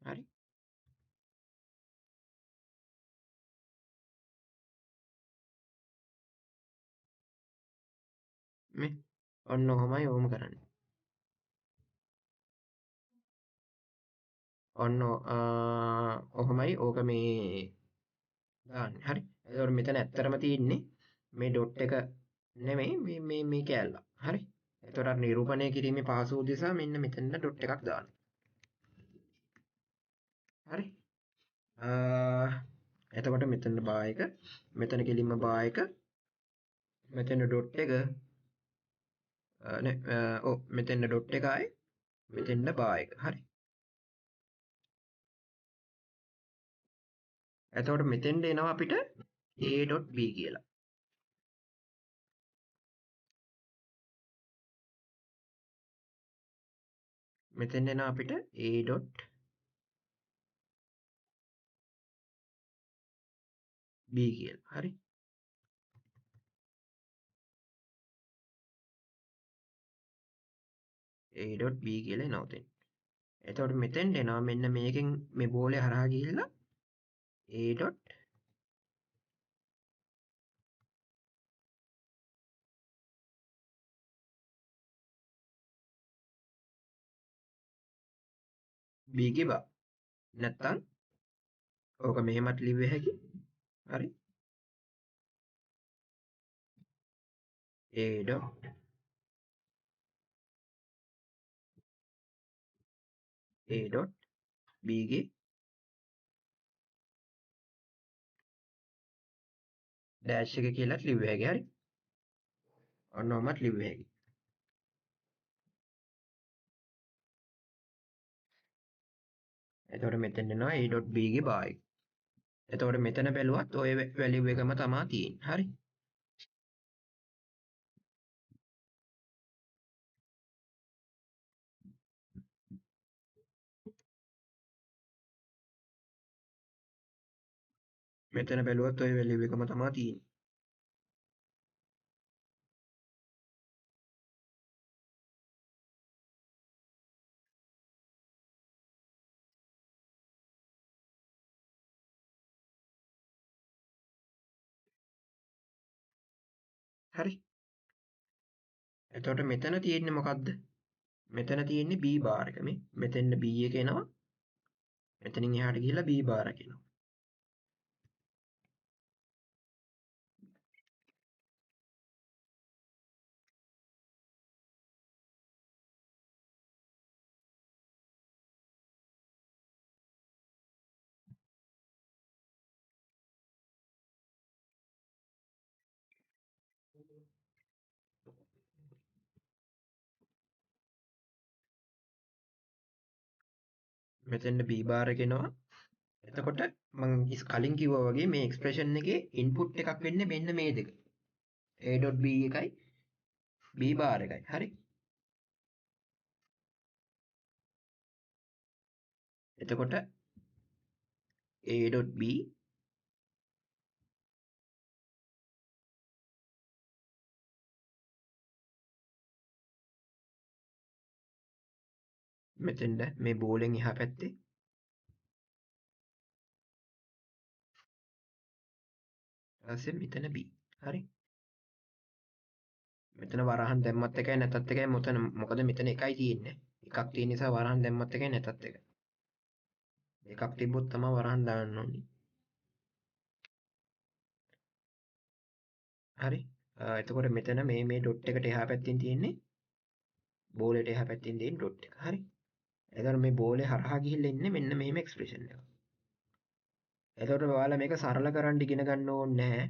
Speaker 1: හරි. මේ ඔන්න ඔහොමයි ඔහොම කරන්නේ. ඔන්න ඔහොමයි ඕක මේ දාන්නේ. හරි. එතකොට මෙතන ඇත්තටම තියෙන්නේ මේ ඩොට් එක නෙමෙයි මේ මේ මේ කෑල්ල. හරි. එතකොට අර නිරූපණය කිරීමේ පහසු උදෙසා මෙන්න මෙතන ඩොට් එකක් දාන්න. හරි. එතකොට මෙතන බා එක, මෙතන කෙලින්ම බා එක, මෙතන ඩොට් එක නේ ඔව් මෙතන ඩොට් එක ආයේ මෙතෙන් බා එක. හරි. එතකොට මෙතෙන්ට එනවා අපිට a.b කියලා. මෙතෙන් එනවා අපිට a.b කියලා. හරි. a.b කියලා එනවා උතෙන්. එතකොට මෙතෙන්ට එනවා මෙන්න මේකෙන් මේ බෝලේ හරහා ගිහිල්ලා a. b ගේ බා. නැත්තම් ඕක මෙහෙමත් ලිව්ව හැකි. හරි. a. a. b ගේ ඩෑෂ් එක කියලාත් ලිව්ව හැකි. හරි. ඔන්න ඔහොමත් ලිව්ව හැකි. එතකොට මෙතෙන් එනවා a.b ගේ බා එක. එතකොට මෙතන බැලුවත් ඔය වැලියු එකම තමා තියෙන්නේ. හරි. මෙතන බැලුවත් ඔය වැලියු එකම තමා තියෙන්නේ. හරි. එතකොට මෙතන තියෙන්නේ මොකද්ද? මෙතන තියෙන්නේ B bar එක. මේ මෙතෙන් B එක එනවා. මෙතනින් එහාට ගිහිල්ලා B bar එක එනවා. මෙතෙන්ට B bar එක එනවා. එතකොට මං කලින් කිව්වා වගේ මේ එක්ස්ප්‍රෙෂන් එකේ ඉන්පුට් එකක් වෙන්නේ මෙන්න මේ දෙක. A.B එකයි B bar එකයි. හරි. එතකොට A.B මෙතෙන්ට මේ බෝලෙන් එහා පැත්තේ ඊපස්සේ මෙතන B. හරි. මෙතන වරහන් දැම්මත් එකයි නැතත් එකයි. මොතන මොකද මෙතන එකයි තියෙන්නේ. එකක් තියෙන නිසා වරහන් දැම්මත් එකයි නැතත් එකයි. එකක් තිබ්බොත් තමයි වරහන් දාන්න ඕනේ. හරි. එතකොට මෙතන මේ මේ ඩොට් එකට එහා පැත්තෙන් තියෙන්නේ බෝලෙට එහා පැත්තෙන් තියෙන ඩොට් එක. හරි. එතකොට මේ බෝලේ හරහා ගිහිල්ලා ඉන්නේ මෙන්න මෙහෙම එක්ස්ප්‍රෙෂන් එකක්. එතකොට ඔයාලා මේක සරල කරන්න ඉගෙන ගන්න ඕනේ නැහැ.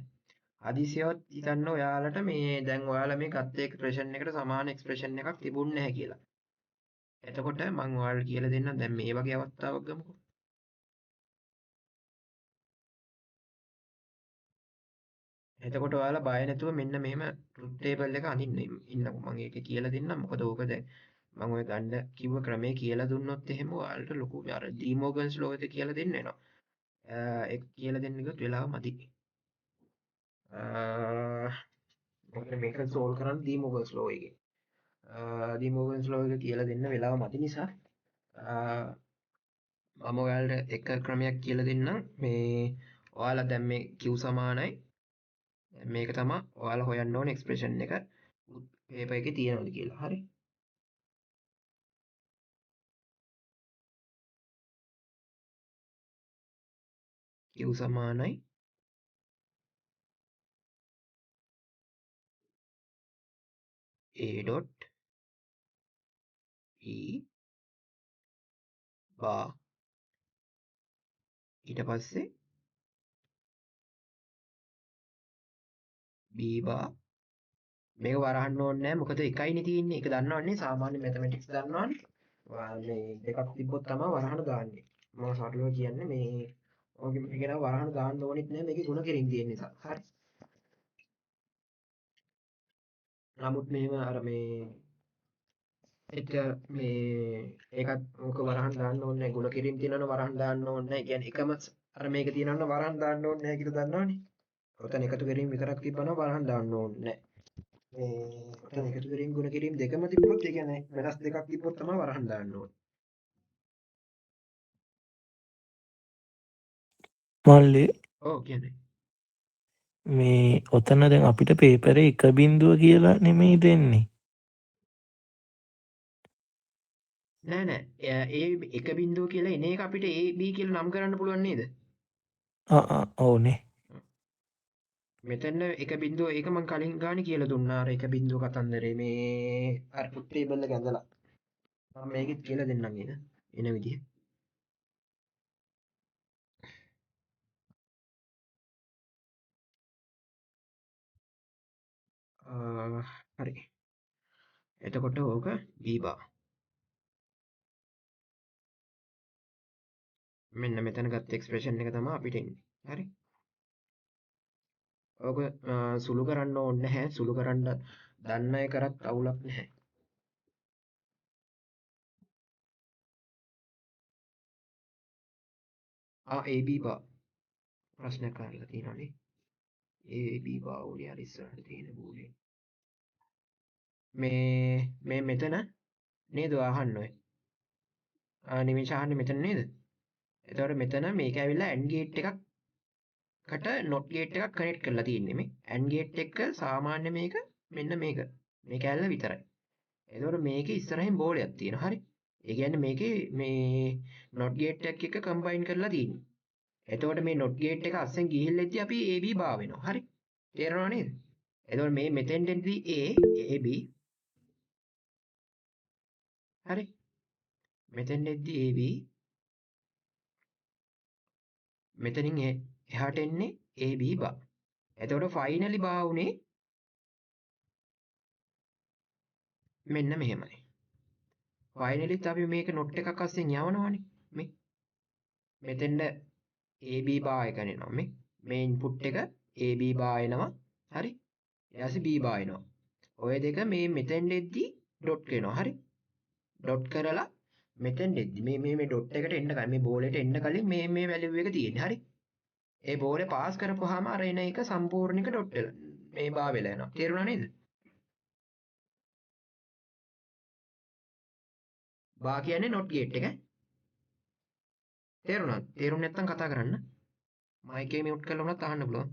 Speaker 1: හදිසියවත් හිතන්න ඔයාලට මේ දැන් ඔයාලා මේ ගත්ත එක්ස්ප්‍රෙෂන් එකට සමාන එක්ස්ප්‍රෙෂන් එකක් තිබුණ නැහැ කියලා. එතකොට මම ඔයාලට කියලා දෙන්නම් දැන් මේ වගේ අවස්ථාවක් ගමුකෝ. එතකොට ඔයාලා බය නැතුව මෙන්න මෙහෙම ට්‍රුත් ටේබල් එක අඳින්න ඉන්නකෝ. මම ඒක කියලා දෙන්නම්. මොකද ඕක දැන් මම ඔය ගන්න කිව්ව ක්‍රමේ කියලා දුන්නොත් එහෙම ඔයාලට ලොකු අර ඩී මෝගන්ස් ලෝ එක කියලා දෙන්න වෙනවා. ඒක කියලා දෙන්න ගියොත් වෙලාව මදි. මොකද මේක සෝල්ව් කරන්න ඩී මෝගන්ස් ලෝ එකේ. ඩී මෝගන්ස් ලෝ එක කියලා දෙන්න වෙලාව මදි නිසා මම ඔයාලට එක ක්‍රමයක් කියලා දෙන්නම්. මේ ඔයාලා දැන් මේ Q සමානයි මේක තමයි ඔයාලා හොයන්න ඕන එක්ස්ප්‍රෙෂන් එක පේපර් එකේ තියෙනවද කියලා. හරි. Q සමානයි A dot E bar ඊට පස්සේ B bar. මේක වරහන්න ඕනේ නෑ මොකද එකයිනේ තියෙන්නේ. ඒක දන්නවන්නේ සාමාන්‍ය මැතමැටික්ස් දන්නවනේ. මේ දෙකක් තිබ්බොත් තමයි වරහන දාන්නේ. මම සරලව කියන්නේ මේ ඔගේ මේක නම් වරහන දාන්න ඕනෙත් නෑ මේකේ ගුණ කිරීම තියෙන නිසා. හරි. නමුත් මෙහෙම අර මේ එච්ච මේ ඒකත් මොක වරහන් දාන්න ඕනේ නෑ. ගුණ කිරීම තියෙනවනේ වරහන් දාන්න ඕනේ නෑ. ඒ කියන්නේ එකම අර මේක තියෙනවනේ වරහන් දාන්න ඕනේ නෑ කියලා දන්නවනේ. ඔතන එකතු කිරීම විතරක් තිබ්බනම් වරහන් දාන්න ඕනේ නෑ. මේ ඔතන එකතු කිරීම ගුණ කිරීම දෙකම තිබ්බොත් ඒ කියන්නේ වෙනස් දෙකක් තිබ්බොත් තමයි වරහන් දාන්න ඕනේ.
Speaker 2: මල්ලි
Speaker 1: ඔව් කියන්නේ.
Speaker 2: මේ ඔතන දැන් අපිට පේපරේ එක බිඳුව කියලා නෙමෙයි දෙන්නේ.
Speaker 1: නෑ නෑ. ඒ එක බිඳුව කියලා එන එක අපිට A B කියලා නම් කරන්න පුළුවන් නේද?
Speaker 2: ආ ආ ඔව්නේ.
Speaker 1: මෙතන එක බිඳුව ඒක මං කලින් ගානේ කියලා දුන්නා. අර එක බිඳුව කතන්දරේ මේ අර ට්‍රුත් ටේබල් එක ඇඳලා. මම මේකෙත් කියලා දෙන්නම් එන එන විදිහ. හරි. එතකොට ඕක B bar. මෙන්න මෙතන ගත්ත එක්ස්ප්‍රෙෂන් එක තමයි අපිට එන්නේ. හරි. ඕක සුළු කරන්න ඕනේ නැහැ. සුළු කරන්න දන්න අය කරත් අවුලක් නැහැ. ආ AB bar ප්‍රශ්නයක් අහලා තියෙනවානේ. AB bar උනේ අර ඉස්සරහට තියෙන බෝලේ. මේ මේ මෙතන නේද ඔය අහන්න ඔය. ආ නිමේෂ අහන්නේ මෙතන නේද? එතකොට මෙතන මේක ඇවිල්ලා AND gate එකකට not gate එකක් කනෙක්ට් කරලා තියෙන්නේ මේ. AND gate එක සාමාන්‍ය මේක මෙන්න මේක. මේ කැලල විතරයි. එතකොට මේකේ ඉස්සරහින් බෝලයක් තියෙනවා. හරි. ඒ කියන්නේ මේකේ මේ not gate එකක් එක්ක කම්බයින් කරලා තියෙන්නේ. එතකොට මේ not gate එක අස්සෙන් ගිහිල්ලා එද්දි අපි AB බා වෙනවා. හරි. තේරෙනව නේද? එතකොට මේ මෙතෙන්ට එද්දි A AB හරි. මෙතෙන්ට එද්දි AB මෙතනින් එහාට එන්නේ AB බා. එතකොට ෆයිනලි බා වුණේ මෙන්න මෙහෙමයි. ෆයිනලිත් අපි මේක not එකක් අස්සෙන් යවනවනේ. මේ මෙතෙන්ද AB බා එක එනවා. මේ මේ ඉන්පුට් එක AB බා එනවා. හරි. ඊට පස්සේ B බා එනවා. ඔය දෙක මේ මෙතෙන්ද එද්දි ඩොට් වෙනවා. හරි. ඩොට් කරලා මෙතෙන්ද එද්දි මේ මේ මේ ඩොට් එකට එන්න කලින් මේ බෝලෙට එන්න කලින් මේ මේ වැලියු එක තියෙන්නේ. හරි. ඒ බෝලේ පාස් කරපුවාම අර එන එක සම්පූර්ණ එක ඩොට් වෙලා මේ බා වෙලා යනවා. තේරුණා නේද? බා කියන්නේ not gate එක. තේරුණාද? තේරුම් නැත්නම් කතා කරන්න. මයික් එක මියුට් කරලා වුණත් අහන්න පුළුවන්.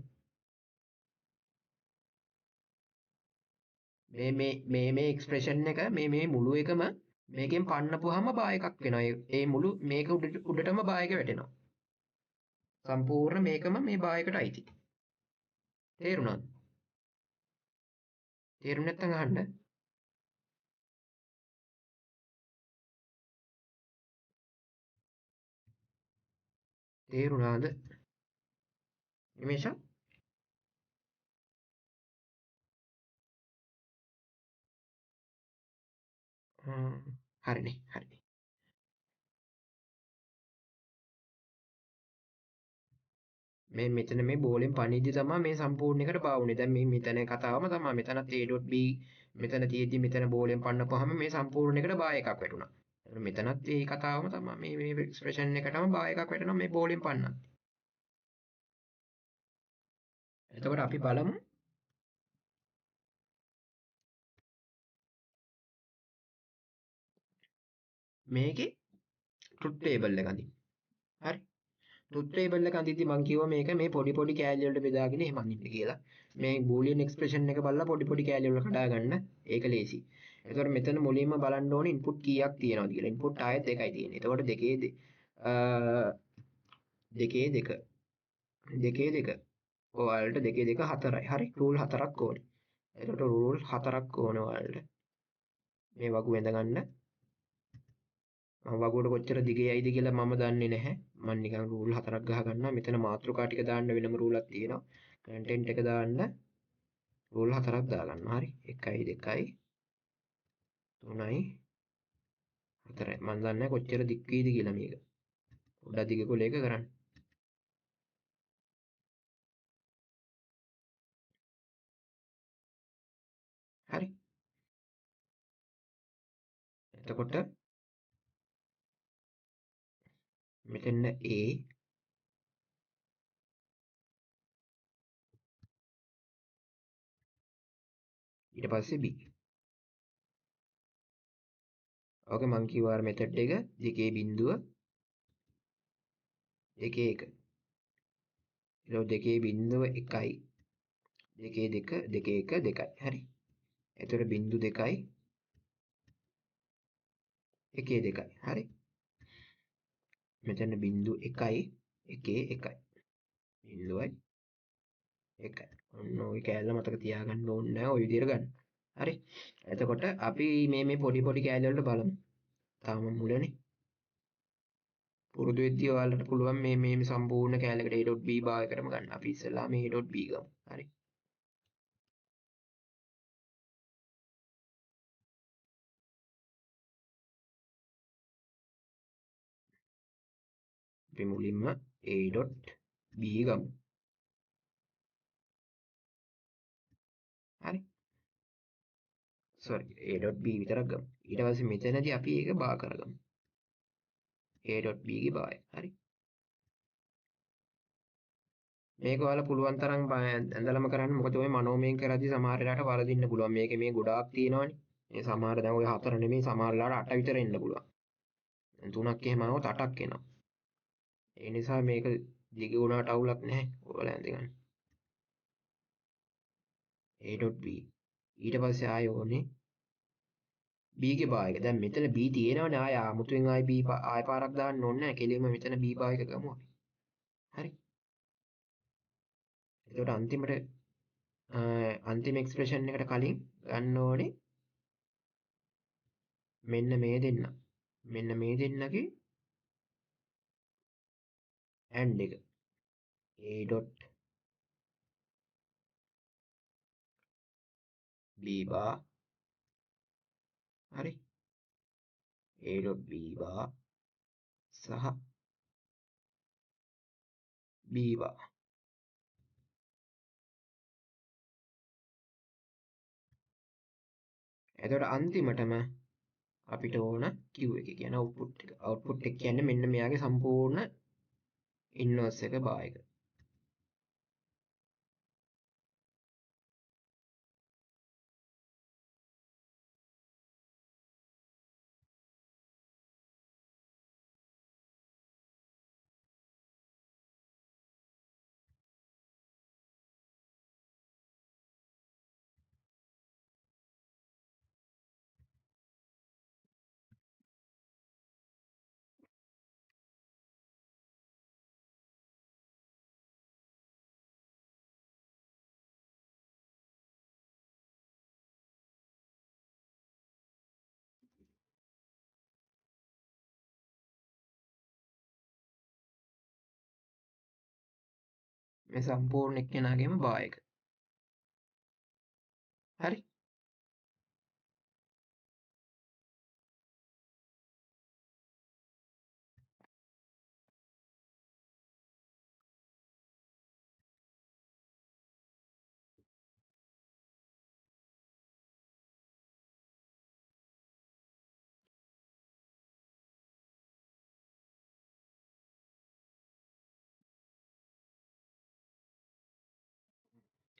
Speaker 1: මේ මේ මේ මේ එක්ස්ප්‍රෙෂන් එක මේ මේ මුළු එකම මේකෙන් පන්නපුවාම බා එකක් වෙනවා. ඒ මුළු මේක උඩටම බා එක වැටෙනවා. සම්පූර්ණ මේකම මේ බා එකට අයිති. තේරුණාද? තේරුම් නැත්නම් අහන්න. තේරුණාද? නිමේෂා? හරිනේ හරි. මේ මෙතන මේ බෝලෙන් පනිද්දි තමයි මේ සම්පූර්ණ එකට බා වුනේ. දැන් මේ මෙතන කතාවම තමයි. මෙතනත් A.B මෙතන තියෙද්දි මෙතන බෝලෙන් පන්නපුවාම මේ සම්පූර්ණ එකට බා එකක් වැටුණා. එතකොට මෙතනත් ඒ කතාවම තමයි. මේ මේ එක්ස්ප්‍රෙෂන් එකටම බා එකක් වැටෙනවා මේ බෝලෙන් පන්නද්දි. එතකොට අපි බලමු මේකේ ට්‍රුත් ටේබල් එක අඳින්න. හරි. ට්‍රුත් ටේබල් එක අඳිද්දි මං කිව්වා මේක මේ පොඩි පොඩි කෑලි වලට බෙදාගෙන එහෙම අඳින්න කියලා. මේ බූලියන් එක්ස්ප්‍රෙෂන් එක බලලා පොඩි පොඩි කෑලි වල කඩා ගන්න. ඒක ලේසි. එතකොට මෙතන මුලින්ම බලන්න ඕනේ ඉන්පුට් කීයක් තියෙනවද කියලා. ඉන්පුට් ආයෙත් එකයි තියෙන්නේ. එතකොට දෙකේ දෙකේ දෙක දෙකේ දෙක ඔයාලට දෙකේ දෙක හතරයි. හරි. රූල් හතරක් ඕනේ. එතකොට රූල් හතරක් ඕනේ ඔයාලට. මේ වගු වැඳ ගන්න. මම වගුවට කොච්චර දිග යයිද කියලා මම දන්නේ නැහැ. මම නිකන් රූල් හතරක් ගහ ගන්නවා. මෙතන මාතෘකා ටික දාන්න වෙනම රූලක් තියෙනවා. කන්ටෙන්ට් එක දාන්න රූල් හතරක් දාගන්න. හරි. 1යි 2යි 3යි 4යි. මම දන්නේ නැහැ කොච්චර දික් වීද කියලා මේක. පොඩ්ඩක් දිග කොලයක කරන්න. හරි. එතකොට මෙතන A ඊට පස්සේ B. ඔක මං කිව්වා අර මෙතඩ් එක දෙකේ බිංදුව දෙකේ එක. ඊට දෙකේ බිංදුව එකයි දෙකේ දෙක දෙකේ එක දෙකයි. හරි. එතකොට බිංදු දෙකයි එකේ දෙකයි. හරි. මෙතන බිංදු එකයි එකේ එකයි. බිංදුවයි එකයි. ඔන්න ඔය කෑල්ල මතක තියාගන්න ඕනේ නෑ ඔය විදියට ගන්න. හරි. එතකොට අපි මේ මේ පොඩි පොඩි කෑලි වලට බලමු. තාම මුලනේ. පුරුදු වෙද්දී ඔයාලට පුළුවන් මේ මේ සම්පූර්ණ කෑල්ලකට A.B බා එකටම ගන්න. අපි ඉස්සෙල්ලාම A.B ගමු. හරි. අපි මුලින්ම A.B ගමු. හරි. සෝරි A.B විතරක් ගමු. ඊට පස්සේ මෙතනදී අපි ඒක බා කරගමු. A.B ගේ බා එක. හරි. මේක ඔයාලා පුළුවන් තරම් ඇඳලම කරන්න. මොකද ඔය මනෝමයෙන් කරද්දී සමහර වෙලාවට වරදින්න පුළුවන්. මේකේ මේ ගොඩාක් තියෙනවනේ. මේ සමහර දැන් ඔය හතර නෙමෙයි සමහර වෙලාවට අට විතර එන්න පුළුවන්. දැන් තුනක් එහෙම ආවොත් අටක් එනවා. ඒ නිසා මේක දිග වුණාට අවුලක් නැහැ. ඔයාලා ඇඳ ගන්න. A.B ඊට පස්සේ ආයෙ ඕනේ B ගේ බා එක. දැන් මෙතන B තියෙනවනේ. ආයෙ අමුතුවෙන් ආයෙ B ආයෙ පාරක් දාන්න ඕනේ නැහැ. කෙලින්ම මෙතන B බා එක ගමු අපි. හරි. එතකොට අන්තිමට අන්තිම එක්ස්ප්‍රෙෂන් එකට කලින් ගන්න ඕනේ මෙන්න මේ දෙන්න. මෙන්න මේ දෙන්නගේ AND එක. A. B බා හරි. A.B බා සහ B bar. එතකොට අන්තිමටම අපිට ඕන Q එක කියන අවුට්පුට් එක. අවුට්පුට් එක කියන්නේ මෙන්න මෙයාගේ සම්පූර්ණ ඉන්වර්ස් එක බා එක. මේ සම්පූර්ණ එක්කෙනාගේම බා එක. හරි.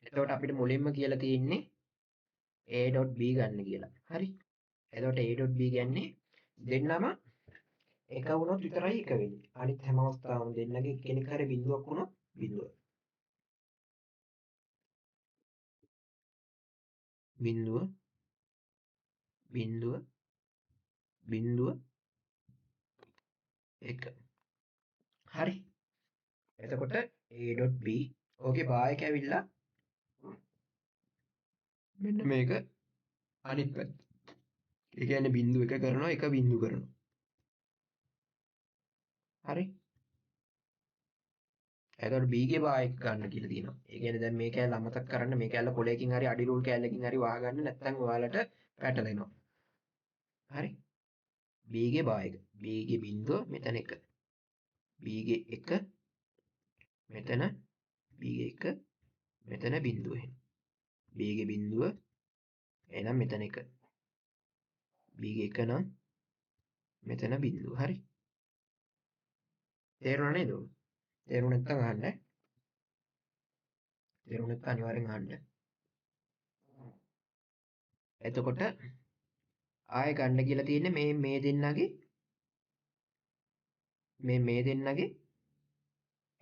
Speaker 1: එතකොට අපිට මුලින්ම කියලා තියෙන්නේ A.B ගන්න කියලා. හරි. එතකොට A.B කියන්නේ දෙන්නම එක වුණොත් විතරයි එක වෙන්නේ. අනිත් හැම අවස්ථාවම දෙන්නගේ එක්කෙනෙක් හරි බිඳුවක් වුණොත් බිඳුව. බිඳුව බිඳුව බිඳුව එක. හරි. එතකොට A.B ඕකේ බා එක ඇවිල්ලා මෙන්න මේක අනිත් පැත්ත. ඒ කියන්නේ බිංදු එක කරනවා එක බිංදු කරනවා. හරි. එතකොට B ගේ බා එක ගන්න කියලා තියෙනවා. ඒ කියන්නේ දැන් මේ කෑල්ල අමතක කරන්න, මේ කෑල්ල කොලයකින් හරි අඩි රූල් කෑල්ලකින් හරි වහගන්න, නැත්නම් ඔයාලට පැටලෙනවා. හරි. B ගේ බා එක. B ගේ බිංදුව මෙතන 1. B ගේ 1 මෙතන B ගේ 1 මෙතන බිංදුව එනවා. B ගේ බිංදුව එහෙනම් මෙතන 1. B ගේ 1 නම් මෙතන බිංදුව. හරි. තේරුණා නේද? තේරුණ නැත්නම් අහන්න. තේරුණ නැත්නම් අනිවාර්යෙන් අහන්න. එතකොට ආයෙ ගන්න කියලා තියෙන්නේ මේ මේ දෙන්නගේ මේ මේ දෙන්නගේ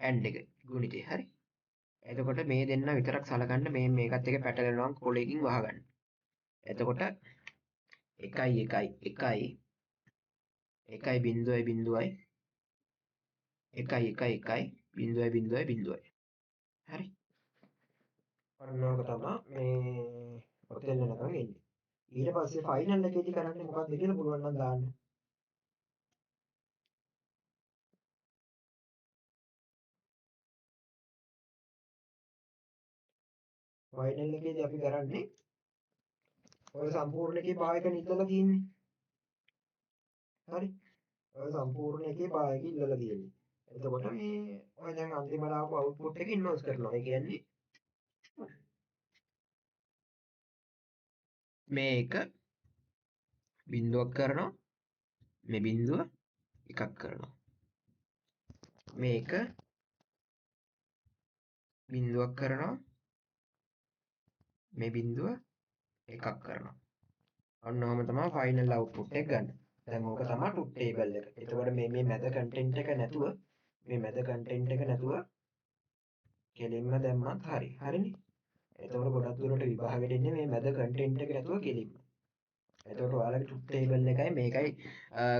Speaker 1: ඇන්ඩ් එක ගුණිතය. හරි. එතකොට මේ දෙන්න විතරක් සලකන්න, මේ මේකත් එක පැටලෙනවා නම් කොලයකින් වහගන්න. එතකොට 1 1 1 1 0 0 1 1 1 0 0 0. හරි. ඔන්න ඕක තමයි මේ ඔතෙන් එනකන් එන්නේ. ඊට පස්සේ ෆයිනල් එකේදී කරන්නේ මොකක්ද කියලා පුළුවන් නම් දාන්න. ෆයිනල් එකේදී අපි කරන්නේ ඔය සම්පූර්ණ එකේ බා එක ඉල්ලලා තියෙන්නේ. හරි. ඔය සම්පූර්ණ එකේ බා එක ඉල්ලලා තියෙන්නේ. එතකොට මේ ඔය දැන් අන්තිමට ආපු අවුට්පුට් එක ඉන්වර්ස් කරනවා. ඒ කියන්නේ මේක බිඳුවක් කරනවා, මේ බිඳුව එකක් කරනවා. මේක බිඳුවක් කරනවා, මේ බිඳුව එකක් කරනවා. ඔන්න ඔහම තමයි ෆයිනල් අවුට්පුට් එක ගන්න. දැන් ඕක තමයි ටුත් ටේබල් එක. එතකොට මේ මේ මැද කන්ටෙන්ට් එක නැතුව, මේ මැද කන්ටෙන්ට් එක නැතුව කෙලින්ම දැම්මත් හරි. හරිනේ. එතකොට ගොඩක් දුරට විභාගෙට එන්නේ මේ මැද කන්ටෙන්ට් එක නැතුව කෙලින්ම. එතකොට ඔයාලගේ ටුත් ටේබල් එකයි මේකයි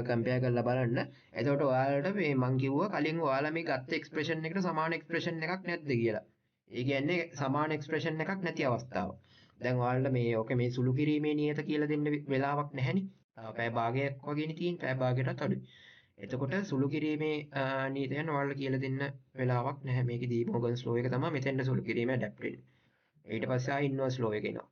Speaker 1: කම්පෙයාර් කරලා බලන්න. එතකොට ඔයාලට මේ මං කිව්වා කලින් ඔයාලා මේ ගත්ත එක්ස්ප්‍රෙෂන් එකට සමාන එක්ස්ප්‍රෙෂන් එකක් නැද්ද කියලා. ඒ කියන්නේ සමාන එක්ස්ප්‍රෙෂන් එකක් නැති අවස්ථාව. දැන් ඔයාලට මේ ඕක මේ සුළු කිරීමේ නියත කියලා දෙන්න වෙලාවක් නැහැනේ. තව පැය භාගයක් වගේනේ තියෙන්නේ. පැය භාගයටත් අඩුයි. එතකොට සුළු කිරීමේ නියතයන් ඔයාලට කියලා දෙන්න වෙලාවක් නැහැ. මේකේ දී මෝගන්ස් ලෝ එක තමයි මෙතෙන්ට සුළු කිරීම ඇඩැප්ට් වෙන්නේ. ඊට පස්සේ ආ ඉන්වර්ස් ලෝ එක එනවා.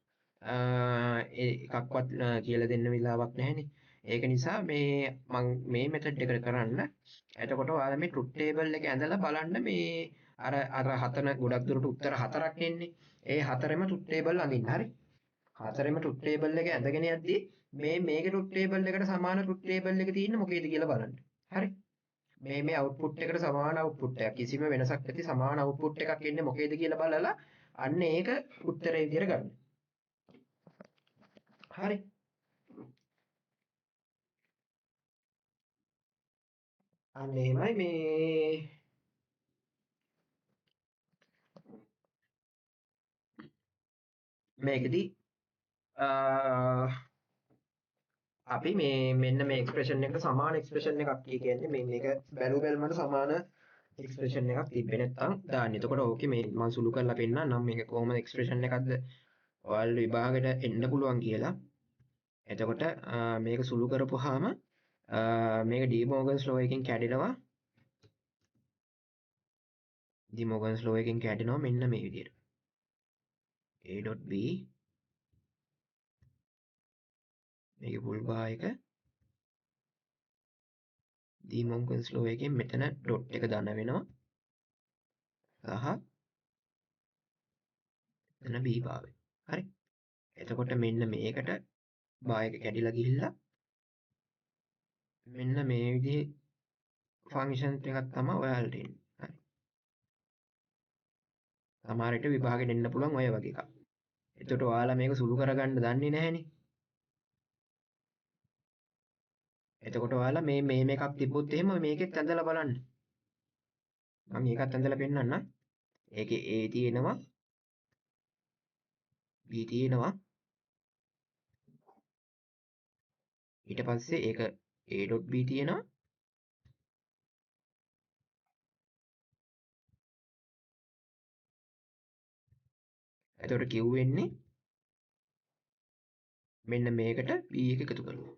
Speaker 1: ඒ එකක්වත් කියලා දෙන්න වෙලාවක් නැහැනේ. ඒක නිසා මේ මං මේ මෙතඩ් එකට කරන්න. එතකොට ඔයාලා මේ ට්‍රුත් ටේබල් එක ඇඳලා බලන්න මේ අර අර හතන ගොඩක් දුරට උත්තර හතරක් එන්නේ. ඒ හතරෙම ට්‍රුත් ටේබල් අඳින්න. හරි. හතරෙම ට්‍රුත් ටේබල් එක ඇඳගෙන යද්දී මේ මේකේ ට්‍රුත් ටේබල් එකට සමාන ට්‍රුත් ටේබල් එක තියෙන්නේ මොකේද කියලා බලන්න. හරි. මේ මේ අවුට්පුට් එකට සමාන අවුට්පුට් එකක් කිසිම වෙනසක් නැති සමාන අවුට්පුට් එකක් එන්නේ මොකේද කියලා බලලා අන්න ඒක උත්තරේ විදියට ගන්න. හරි. අන්න එහෙමයි මේ මේකෙදි අපි මේ මෙන්න මේ එක්ස්ප්‍රෙෂන් එකට සමාන එක්ස්ප්‍රෙෂන් එකක් කියන්නේ මේ මේක බැලු බැලමට සමාන එක්ස්ප්‍රෙෂන් එකක් තිබ්බේ නැත්නම් දාන්න. එතකොට ඕකේ මේ මම සුළු කරලා පෙන්නන්නම් මේක කොහොමද එක්ස්ප්‍රෙෂන් එකක්ද ඔයාලා විභාගෙට එන්න පුළුවන් කියලා. එතකොට මේක සුළු කරපුවාම මේක ඩී මෝගන්ස් ලෝ එකෙන් කැඩෙනවා. ඩී මෝගන්ස් ලෝ එකෙන් කැඩෙනවා මෙන්න මේ විදිහට. A.B මේකේ ෆුල් බාර් එක ඩී මෝගන්ස් ලෝ එකෙන් මෙතන ඩොට් එක ධන වෙනවා සහ එතන B bar වෙනවා. හරි. එතකොට මෙන්න මේකට බාර් එක කැඩිලා ගිහිල්ලා මෙන්න මේ විදිහේ ෆන්ක්ෂන් එකක් තමයි ඔයාලට එන්නේ. හරි. සමහර විට විභාගෙට එන්න පුළුවන් ඔය වගේ එකක්. එතකොට ඔයාලා මේක සුළු කරගන්න දන්නේ නැහැනේ. එතකොට ඔයාලා මේ මේ එකක් තිබ්බොත් එහෙම මේකෙත් ඇඳලා බලන්න. මම ඒකත් ඇඳලා පෙන්නන්නම්. ඒකේ A තියෙනවා B තියෙනවා. ඊට පස්සේ ඒක A.B තියෙනවා. එතකොට Q වෙන්නේ මෙන්න මේකට B එක එකතු කරනවා.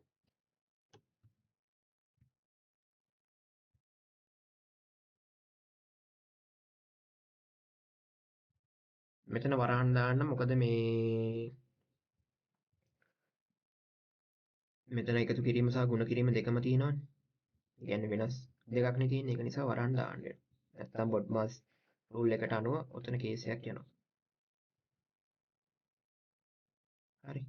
Speaker 1: මෙතන වරහන් දාන්න මොකද මේ මෙතන එකතු කිරීම සහ ගුණ කිරීම දෙකම තියෙනවනේ. ඒ කියන්නේ වෙනස් දෙකක් නේ තියෙන්නේ. ඒක නිසා වරහන් දාන්න වෙනවා. නැත්තම් බොඩ්මාස් රූල් එකට අනුව ඔතන කේස් එකක් යනවා. හරි.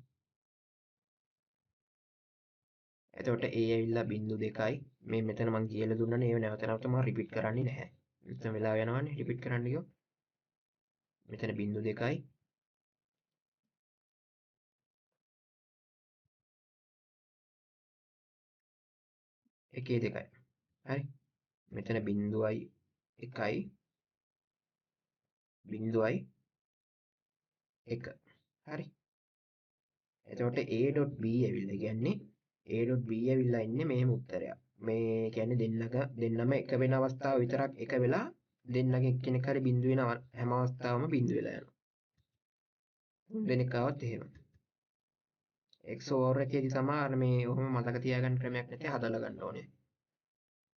Speaker 1: එතකොට A ඇවිල්ලා 0.2යි. මේ මෙතන මං කියලා දුන්නනේ ඒව නැවත නැවත මං රිපීට් කරන්නේ නැහැ. මෙතන වෙලාව යනවනේ රිපීට් කරන්න ගියොත්. මෙතන 0.2යි. එකේ දෙකයි. හරි. මෙතන 0.1යි 0.1. හරි. එතකොට A.B ඇවිල්ලා කියන්නේ A.B ඇවිල්ලා ඉන්නේ මෙහෙම උත්තරයක්. මේ කියන්නේ දෙන්නම එක වෙන අවස්ථාව විතරක් එක වෙලා දෙන්නගෙන් එක්කෙනෙක් හරි බිංදු වෙන හැම අවස්ථාවම බිංදු වෙලා යනවා. තුන් දෙනෙක් ආවත් එහෙම. XOR එකේදී තමයි අර මේ ඔහොම මතක තියාගන්න ක්‍රමයක් නැති හදලා ගන්න ඕනේ.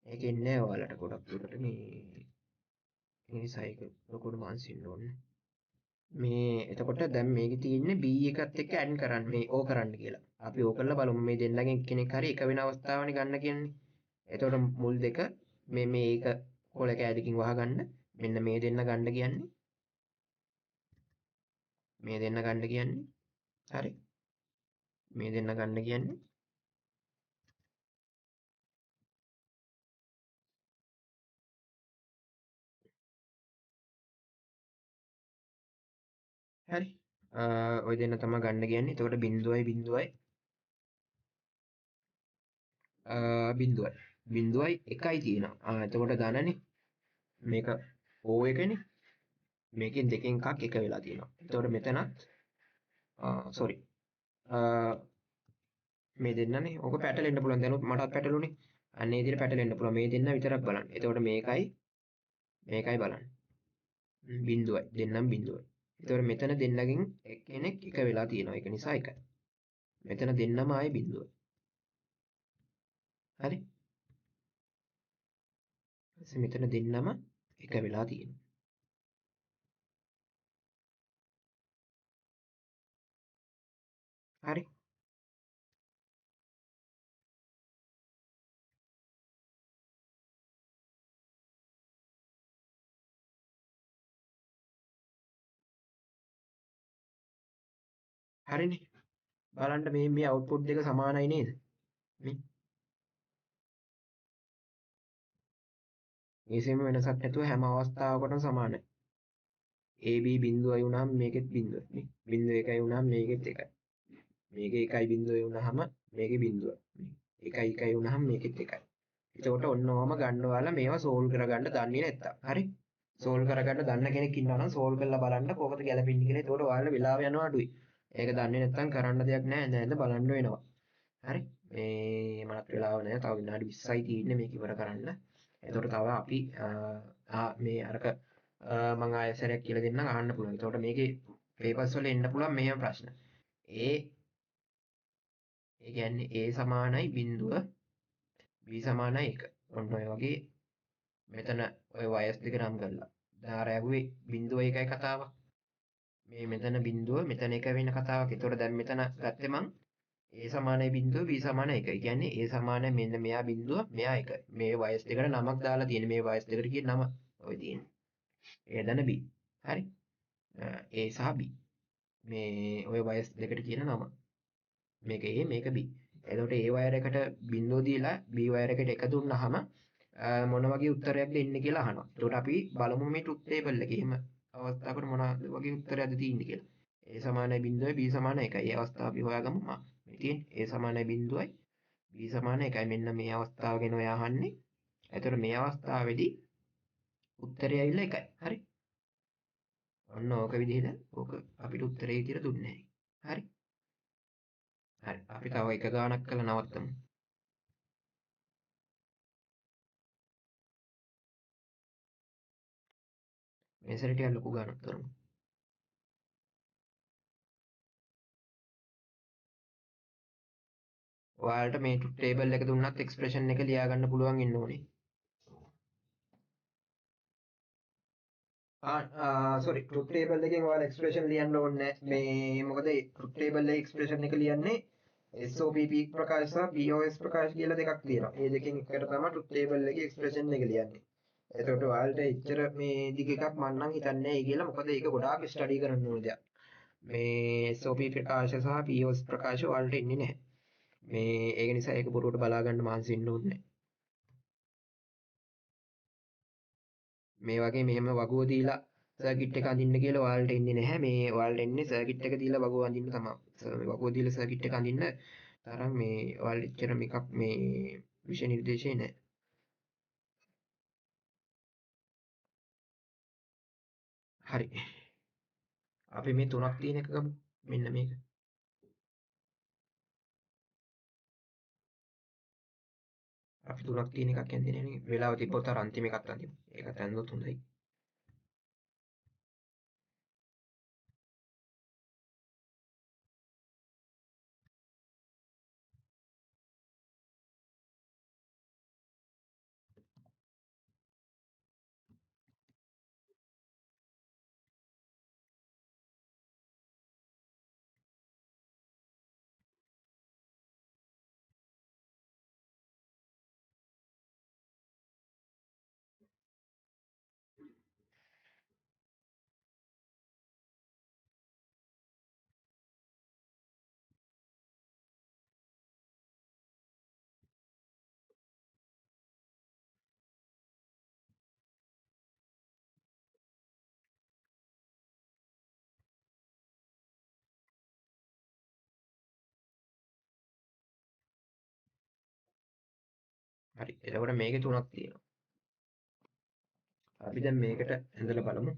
Speaker 1: ඒක එන්නේ නෑ ඔයාලට ගොඩක් දුරට මේ ඒ නිසා ඒක ලොකුට මහන්සි වෙන්න ඕනේ. මේ එතකොට දැන් මේකේ තියෙන්නේ B එකත් එක්ක ඇඩ් කරන්න මේ ඕ කරන්න කියලා. අපි ඕ කරලා බලමු මේ දෙන්නගෙන් එක්කෙනෙක් හරි එක වෙන අවස්ථාවනේ ගන්න කියන්නේ. එතකොට මුල් දෙක මේ මේ එක කොළ කෑලිකින් වහගන්න. මෙන්න මේ දෙන්න ගන්න කියන්නේ. මේ දෙන්න ගන්න කියන්නේ. හරි. මේ දෙන්න ගන්න කියන්නේ. හරි. ඔය දෙන්න තමයි ගන්න කියන්නේ. එතකොට 0.0 0.1 0.1 තියෙනවා. එතකොට ධනනේ මේක O එකනේ. මේකෙන් දෙකෙන් එකක් එක වෙලා තියෙනවා. එතකොට මෙතනත් සෝරි මේ දෙන්නනේ ඕක පැටලෙන්න පුළුවන්. දැනුත් මටත් පැටලුනේ. අන්න ඒ විදිහට පැටලෙන්න පුළුවන්. මේ දෙන්න විතරක් බලන්න. එතකොට මේකයි මේකයි බලන්න. 0යි දෙන්නම් 0යි. එතකොට මෙතන දෙන්නගෙන් එක්කෙනෙක් එක වෙලා තියෙනවා. ඒක නිසා එකයි. මෙතන දෙන්නම ආයේ 0යි. හරි. ඊපස්සේ මෙතන දෙන්නම එක වෙලා තියෙනවා. හරි. හරිනේ. බලන්න මේ මේ අවුට්පුට් දෙක සමානයි නේද? මේ කිසිම වෙනසක් නැතුව හැම අවස්ථාවකටම සමානයි. AB බිඳුවයි වුණාම මේකෙත් බිඳුවයි. නේ බිඳුව එකයි වුණාම මේකෙත් එකයි. මේක එකයි බිඳුවයි වුණාම මේකේ බිඳුවයි. නේ එකයි එකයි වුණාම මේකෙත් එකයි. එතකොට ඔන්න ඔහම ගන්න ඔයාලා මේවා සෝල්ව් කරගන්න දන්නේ නැත්තම්. හරි? සෝල්ව් කරගන්න දන්න කෙනෙක් ඉන්නවා නම් සෝල්ව් කරලා බලන්න කොහොමද ගැලපෙන්නේ කියලා. එතකොට ඔයාලා වෙලාව යනවා අඩුයි. ඒක දන්නේ නැත්තම් කරන්න දෙයක් නෑ. නේද බලන්න වෙනවා. හරි? මේ මටත් වෙලාව නෑ. තව විනාඩි 20යි තියෙන්නේ මේක ඉවර කරන්න. එතකොට තව අපි මේ අරක මං ආයෙ සැරයක් කියලා දෙන්නම් අහන්න පුළුවන්. එතකොට මේකේ පේපර්ස් වල එන්න පුළුවන් මෙහෙම ප්‍රශ්න. A ඒ කියන්නේ A සමානයි බිඳුව B සමානයි 1. ඔන්න ඔය වගේ මෙතන ඔය වයස් දෙක නම් කරලා. දැන් අර ඇහුවේ බිඳුව එකයි කතාවක්. මේ මෙතන බිඳුව මෙතන එක වෙන කතාවක්. එතකොට දැන් මෙතන ගත්තේ මං A සමානයි බිඳුව B සමානයි 1. ඒ කියන්නේ A සමානයි මෙන්න මෙයා බිඳුව මෙයා 1. මේ වයස් දෙකට නමක් දාලා තියෙන. මේ වයස් දෙකට කියන නම ඔය තියෙන්නේ. A ධන B. හරි? A සහ B. මේ ඔය වයස් දෙකට කියන නම. මේක A මේක B. එතකොට A wire එකට බිඳුව දීලා B wire එකට 1 දුන්නාම මොන වගේ උත්තරයක්ද එන්නේ කියලා අහනවා. එතකොට අපි බලමු මේ ට්‍රුත් ටේබල් එකේ එහෙම අවස්ථාවකට මොන වගේ උත්තරයක්ද තියෙන්නේ කියලා. A සමානයි බිඳුවයි B සමානයි 1යි. ඒ අවස්ථාව අපි හොයාගමු. මේ තියෙන්නේ A සමානයි බිඳුවයි B සමානයි 1යි. මෙන්න මේ අවස්ථාව ගැන ඔයා අහන්නේ. එතකොට මේ අවස්ථාවේදී උත්තරය ඇවිල්ලා 1යි. හරි? ඔන්න ඕක විදිහට ඕක අපිට උත්තරේ විදිහට දුන්නේ. හරි? හරි. අපි තව එක ගානක් කරලා නවත්තමු. මේ සැරේ ටිකක් ලොකු ගානක් කරමු. ඔයාලට මේ ට්‍රුත් ටේබල් එක දුන්නත් එක්ස්ප්‍රෙෂන් එක ලියා ගන්න පුළුවන් ඉන්න ඕනේ. සෝරි ට්‍රුත් ටේබල් එකෙන් ඔයාලා එක්ස්ප්‍රෙෂන් ලියන්න ඕනේ නෑ. මේ මොකද ඒ ට්‍රුත් ටේබල් එකේ එක්ස්ප්‍රෙෂන් එක ලියන්නේ SOPP ප්‍රකාශ සහ POS ප්‍රකාශ කියලා දෙකක් තියෙනවා. මේ දෙකෙන් එකට තමයි ට්‍රුත් ටේබල් එකේ එක්ස්ප්‍රෙෂන් එක ලියන්නේ. එතකොට ඔයාලට එච්චර මේ දිග එකක් මං නම් හිතන්නේ නෑ කියලා. මොකද ඒක ගොඩාක් ස්ටඩි කරන්න ඕන දෙයක්. මේ SOP ප්‍රකාශ සහ POS ප්‍රකාශ ඔයාලට එන්නේ නැහැ. මේ ඒක නිසා ඒක බොරුවට බලා ගන්න මහන්සි වෙන්න ඕනේ නෑ. මේ වගේ මෙහෙම වගුව දීලා සර්කිට් එක අඳින්න කියලා ඔයාලට එන්නේ නැහැ. මේ ඔයාලට එන්නේ සර්කිට් එක දීලා වගුව අඳින්න තමයි. මේ වගුව දීලා සර්කිට් එක අඳින්න තරම් මේ ඔයාලට එච්චර මේකක් මේ විෂය නිර්දේශය නෑ. හරි. අපි මේ තුනක් තියෙන එක ගමු. මෙන්න මේක. අපි තුනක් තියෙන එකක් ඇන්දේ නෑනේ. වෙලාව තිබ්බොත් අර අන්තිම එකත් අඳිමු. ඒකත් ඇන්දොත් හොඳයි. හරි. එතකොට මේකේ තුනක් තියෙනවා. අපි දැන් මේකට ඇඳලා බලමු.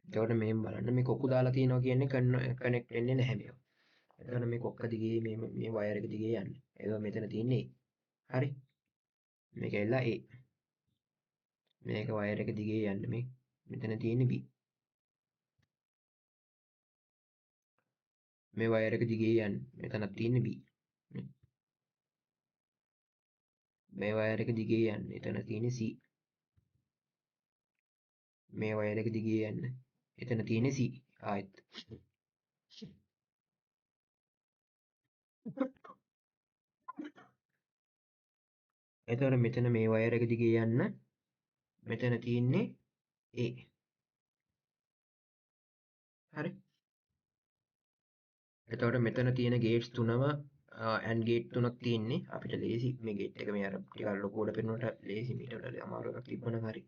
Speaker 1: එතකොට මේන් බලන්න මේ කොක්කු දාලා තියෙනවා කියන්නේ කනෙක්ට් වෙන්නේ නැහැ මේවා. එතකොට මේ කොක්ක දිගේ මේ මේ වයර් එක දිගේ යන්නේ. එතකොට මෙතන තියෙන්නේ A. හරි. මේක ඇවිල්ලා A. මේක වයර් එක දිගේ යන්නේ මේ මෙතන තියෙන්නේ B. මේ වයර් එක දිගේ යන්නේ මෙතනක් තියෙන්නේ B. මේ වයර් එක දිගේ යන්නේ එතන තියෙන්නේ C. මේ වයර් එක දිගේ යන්නේ එතන තියෙන්නේ C ආයෙත්. එතකොට මෙතන මේ වයර් එක දිගේ යන්න මෙතන තියෙන්නේ A. හරි. එතකොට මෙතන තියෙන ගේට්ස් තුනම ඇන්ඩ් ගේට් තුනක් තියෙන්නේ. අපිට ලේසි මේ ගේට් එක මේ අර ටිකක් ලොකුවට පෙන්නුවට ලේසි, මීට වඩා අමාරු එකක් තිබ්බනම් හරි.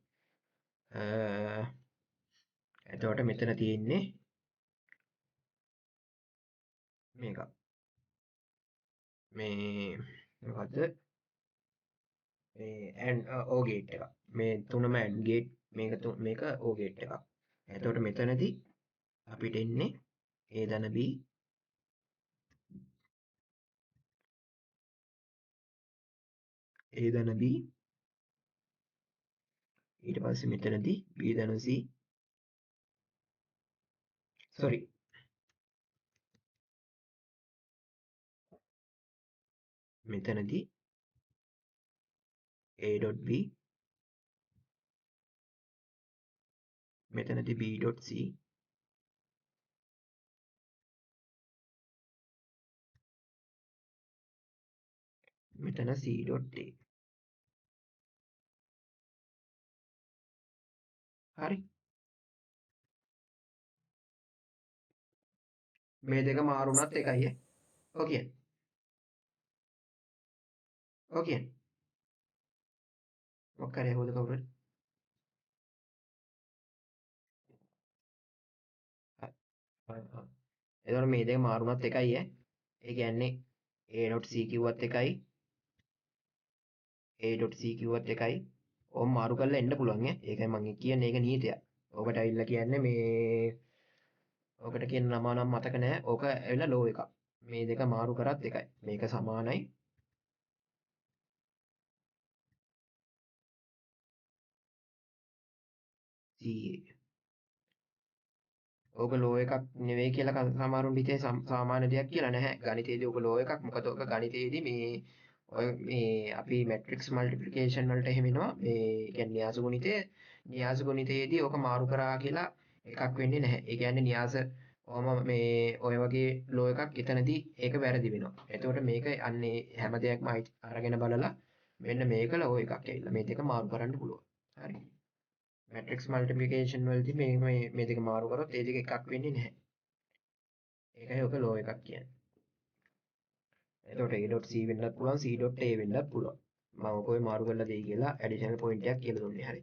Speaker 1: එතකොට මෙතන තියෙන්නේ මේක. මේ මොකද්ද? මේ ඇන්ඩ් ඕ ගේට් එක. මේ තුනම ඇන්ඩ් ගේට්, මේක ඕ ගේට් එකක්. එතකොට මෙතනදී අපිට එන්නේ A ධන B A ධන B, ඊට පස්සේ මෙතනදී B ධන C, sorry මෙතනදී A.B, මෙතනදී B.C, මෙතන C.A. හරි. මේ දෙක මාරු වුණත් එකයි ඈ. ඔව් කියන්නේ. ඔව් කියන්නේ. මොකක් හරි ඇහුවද කවුරු හරි? හරි. එතකොට මේ දෙක මාරු වුණත් එකයි ඈ. ඒ කියන්නේ A.C කිව්වත් එකයි, A.C කිව්වත් එකයි. ඕම් මාරු කරලා එන්න පුළුවන් ඈ. ඒකයි මං කියන්නේ, ඒක නීතියක්. ඕකට ඇවිල්ලා කියන්නේ මේ ඕකට කියන නම නම් මතක නෑ. ඕක ඇවිල්ලා ලෝ එකක්. මේ දෙක මාරු කරත් එකයි. මේක සමානයි CA. ඕක ලෝ එකක් නෙවෙයි කියලා සමහරුන් හිතේ සාමාන්‍ය දෙයක් කියලා නැහැ. ගණිතයේදී ඕක ලෝ එකක්. මොකද ඕක ගණිතයේදී මේ ඔය මේ අපි මැට්‍රික්ස් මල්ටිප්ලිකේෂන් වලට එහෙම එනවා. මේ කියන්නේ න්‍යාස ගුණිතය, න්‍යාස ගුණිතයේදී ඕක මාරු කරා කියලා එකක් වෙන්නේ නැහැ. ඒ කියන්නේ න්‍යාස ඔහම මේ ඔය වගේ ලෝ එකක් එතනදී ඒක වැරදි වෙනවා. එතකොට මේක අන්නේ හැම දෙයක්ම අරගෙන බලලා මෙන්න මේක ලෝ එකක් ඇවිල්ලා මේ දෙක මාරු කරන්න පුළුවන්. හරි. මැට්‍රික්ස් මල්ටිප්ලිකේෂන් වලදී මේ මේ මේ දෙක මාරු කරොත් ඒ දෙක එකක් වෙන්නේ නැහැ. ඒකයි ඔක ලෝ එකක් කියන්නේ. එතකොට A.C වෙන්නත් පුළුවන්, C.A වෙන්නත් පුළුවන්. මම ඔක ඔය මාරු කරලා දෙයි කියලා ඇඩිෂනල් පොයින්ට් එකක් කියලා දුන්නේ. හරි.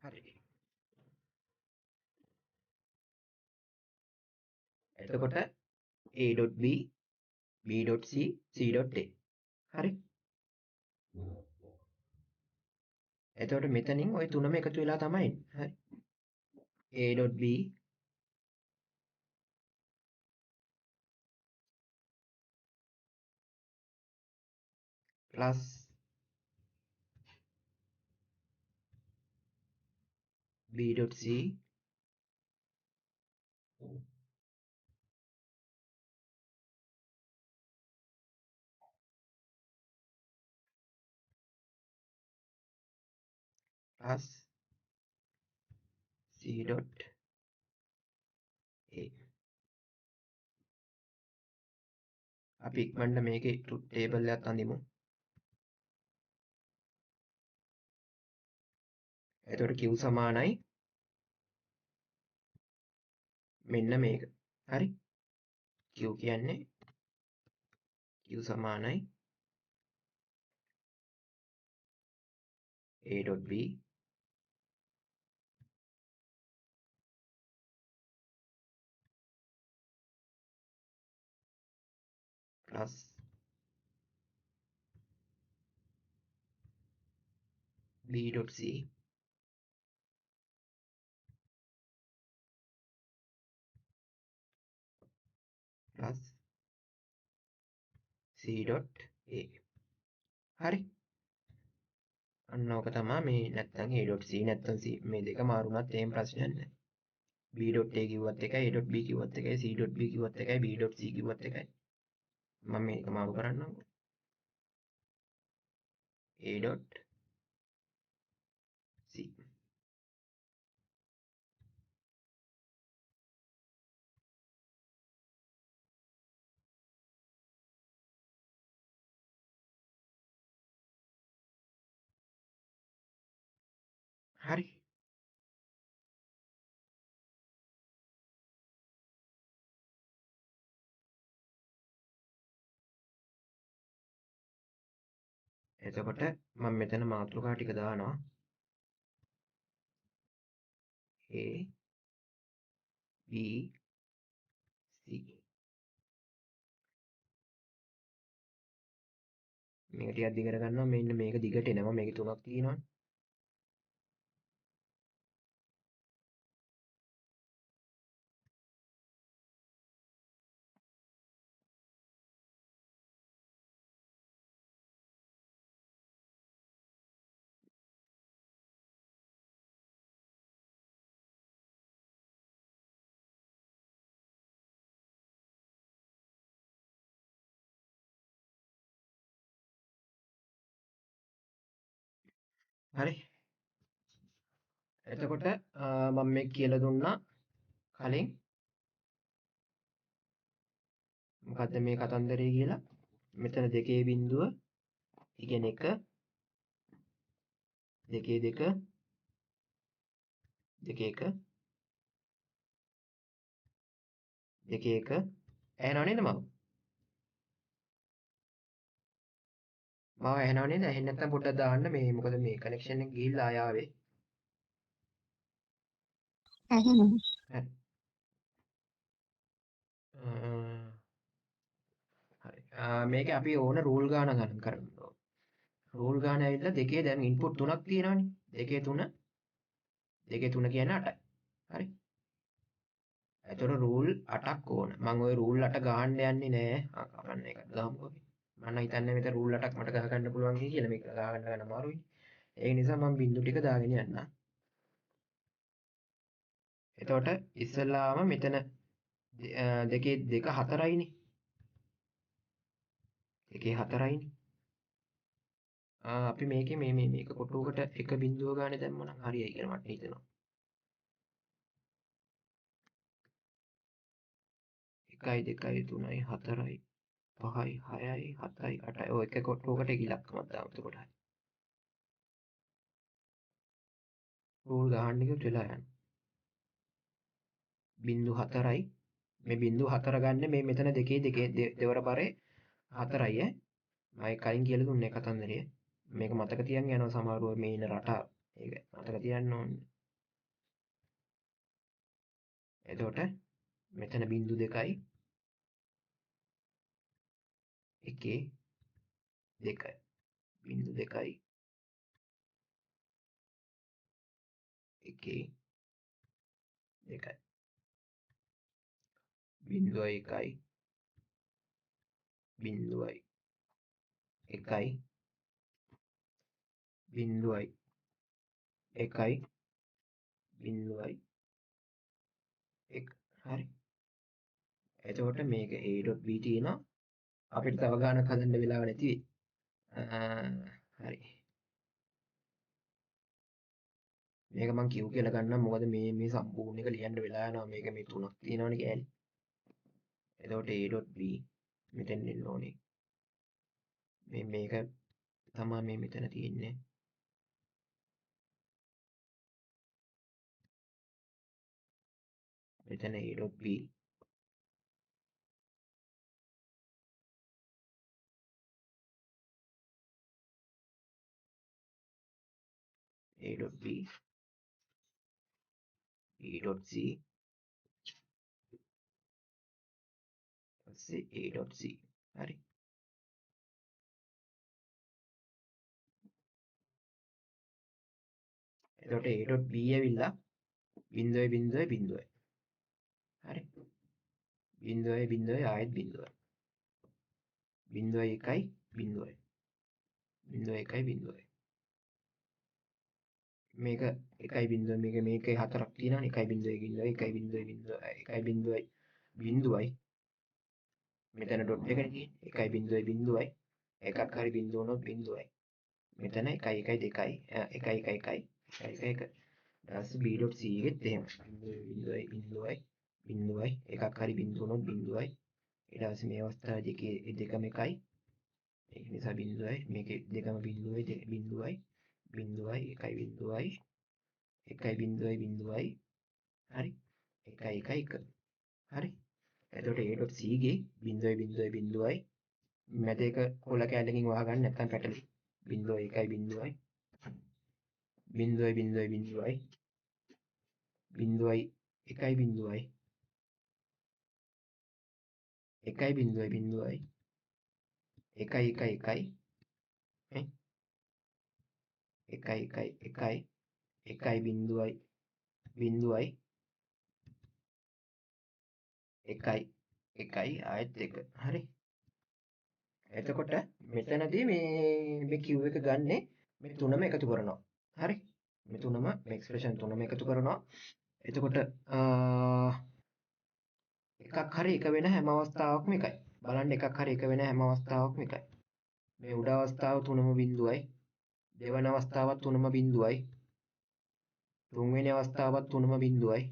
Speaker 1: හරි. එතකොට A.B, B.C, C.A. හරි. එතකොට මෙතනින් ওই තුනම එකතු වෙලා තමයි එන්නේ. හරි. A.B plus B.C plus C.A. අපි ඉක්මනට මේකේ ට්‍රුත් ටේබල් එකක් අඳිමු. එතකොට Q සමානයි මෙන්න මේක. හරි. Q කියන්නේ Q සමානයි A.B plus B.C plus C.A. හරි. අන්න ඕක තමා මේ නැත්තම් A.C නැත්තම් C මේ දෙක මාරුනත් එහෙම ප්‍රශ්නයක් නෑ. B.A කිව්වත් එකයි, A.B කිව්වත් එකයි, C.B කිව්වත් එකයි, B.C කිව්වත් එකයි. මම මේක මාරු කරන්නම්කෝ. A.C. හරි. එතකොට මම මෙතන මාතෘකා ටික දානවා. A B C. මේක ටිකක් දිගට ගන්නවා. මෙන්න මේක දිගට එනවා. මේකේ තුනක් තියෙනවනේ. හරි. එතකොට මම මේ කියලා දුන්නා කලින් මොකද්ද මේ කතන්දරේ කියලා. මෙතන දෙකේ බිංදුව, ඒ කියන්නේ 1, දෙකේ දෙක, දෙකේ එක, දෙකේ එක. ඇහෙනව නේද මම? මාව ඇහෙනව නේද? ඇහෙන්නේ නැත්නම් පොඩ්ඩක් දාන්න මේ මොකද මේ කනෙක්ෂන් එක ගිහිල්ලා ආය ආවේ.
Speaker 3: ඇහෙනවා.
Speaker 1: හරි. හරි. මේක අපි ඕන රූල් ගාන ගණන් කරන්න ඕන. රූල් ගාන ඇවිල්ලා දෙකේ දැන් ඉන්පුට් තුනක් තියෙනවනේ. දෙකේ තුන, දෙකේ තුන කියන්නේ 8යි. හරි. එතකොට රූල් 8ක් ඕන. මං ඔය රූල් 8 ගහන්න යන්නේ නෑ. කමන්න එකක් ගහමුකෝ අපි. මං නම් හිතන්නේ මෙතන රූල් 8ක් මට ගහ ගන්න පුළුවන් කියලා. මේක ගහ ගන්න ගන්න අමාරුයි. ඒ නිසා මං බිංදු ටික දාගෙන යන්නම්. එතකොට ඉස්සෙල්ලාම මෙතන දෙකේ දෙක හතරයිනේ. දෙකේ හතරයිනේ. අපි මේකේ මේ මේ මේක කොටුවකට එක බිංදුව ගානේ දැම්ම නම් හරියයි කියලා මට හිතෙනවා. එකයි දෙකයි තුනයි හතරයි පහයි හයයි හතයි අටයි. ඔය එක කොටුවකට එක ඉලක්කමක් දාමු එතකොට හරි. රූල් ගහන්න ගියොත් වෙලා යනවා. බිංදු හතරයි. මේ බිංදු හතර ගන්න මේ මෙතන දෙකේ දෙකේ දෙවර පරේ හතරයි ඈ. මම කලින් කියලා දුන්නේ කතන්දරය. මේක මතක තියන් යනවා සමහරව මේ ඉන්න රටාව. ඒක මතක තියන්න ඕනේ. එතකොට මෙතන බිංදු දෙකයි එකේ දෙකයි බිංදු දෙකයි එකේ දෙකයි බිංදුවයි එකයි බිංදුවයි එකයි බිංදුවයි එකයි බිංදුවයි එක. හරි. එතකොට මේක A.B තියෙනවා. අපිට තව ගානක් හදන්න වෙලාව නැති වෙයි. හරි. මේක මං Q කියලා ගන්නම්. මොකද මේ සම්පූර්ණ එක ලියන්න වෙලා යනවා. මේක මේ තුනක් තියෙනවනේ කෑලි. එතකොට A.B මෙතෙන් එන්න ඕනේ. මේක තමා මේ මෙතන තියෙන්නේ. මෙතන A.B A.B B.C පස්සේ A.C. හරි. එතකොට A.B ඇවිල්ලා 0 0 0. හරි. 0 0 ආයෙත් 0. 0 1 0. 0 1 0. මේක 1 0 මේක මේකේ හතරක් තියෙනවනේ 1 0 1 1 0 1 0 0යි. මෙතන ඩොට් එකනේ තියෙන්නේ 1 0 0යි. එකක් හරි බිංදුව වුණොත් බිංදුවයි. මෙතන 1 1 2යි 1 1 1 1 1 1. ඊට පස්සේ B.C එකෙත් එහෙම 0 0යි 0යි එකක් හරි බිංදුව වුණොත් බිංදුවයි. ඊට පස්සේ මේ අවස්ථාවේ දෙකේ දෙකම එකයි. ඒක නිසා බිංදුවයි. මේකේ දෙකම බිංදුවයි බිංදුවයි බිංදුවයි 1 බිංදුවයි 1 බිංදුවයි බිංදුවයි. හරි. 1 1 1. හරි. එතකොට A.C ගේ බිංදුවයි බිංදුවයි බිංදුවයි මැද එක කොළ කැලකින් වහගන්න නැත්නම් පැටලි බිංදුවයි 1 බිංදුවයි බිංදුවයි බිංදුවයි බිංදුවයි බිංදුවයි 1 බිංදුවයි 1 බිංදුවයි බිංදුවයි 1 1 1 ඈ 1 1 1 1 බිංදුවයි බිංදුවයි 1 1 ආයෙත් 1. හරි. එතකොට මෙතනදී මේ Q එක ගන්නෙ මේ තුනම එකතු කරනවා. හරි. මේ තුනම මේ එක්ස්ප්‍රෙෂන් තුනම එකතු කරනවා. එතකොට එකක් හරි එක වෙන හැම අවස්ථාවකම එකයි. බලන්න එකක් හරි එක වෙන හැම අවස්ථාවකම එකයි. මේ උඩ අවස්ථාව තුනම බිංදුවයි. දෙවන අවස්ථාවත් තුනම බිංදුවයි. තුන්වෙනි අවස්ථාවත් තුනම බිංදුවයි.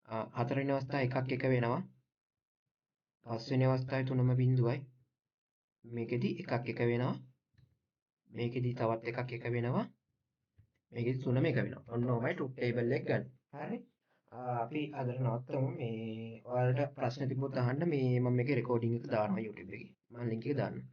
Speaker 1: හතරවෙනි අවස්ථාව එකක් එක වෙනවා. පස්වෙනි අවස්ථාවේ තුනම බිංදුවයි. මේකෙදි එකක් එක වෙනවා. මේකෙදි තවත් එකක් එක වෙනවා. මේකෙදි තුනම එක වෙනවා. ඔන්න ඔහොමයි ට්‍රුත් ටේබල් එක ගන්න. හරි. අපි අදට නවත්තමු. මේ ඔයාලට ප්‍රශ්න තිබ්බොත් අහන්න. මේ මම මේකේ රෙකෝඩින් එක දානවා YouTube එකේ. මම ලින්ක් එක දාන්නම්.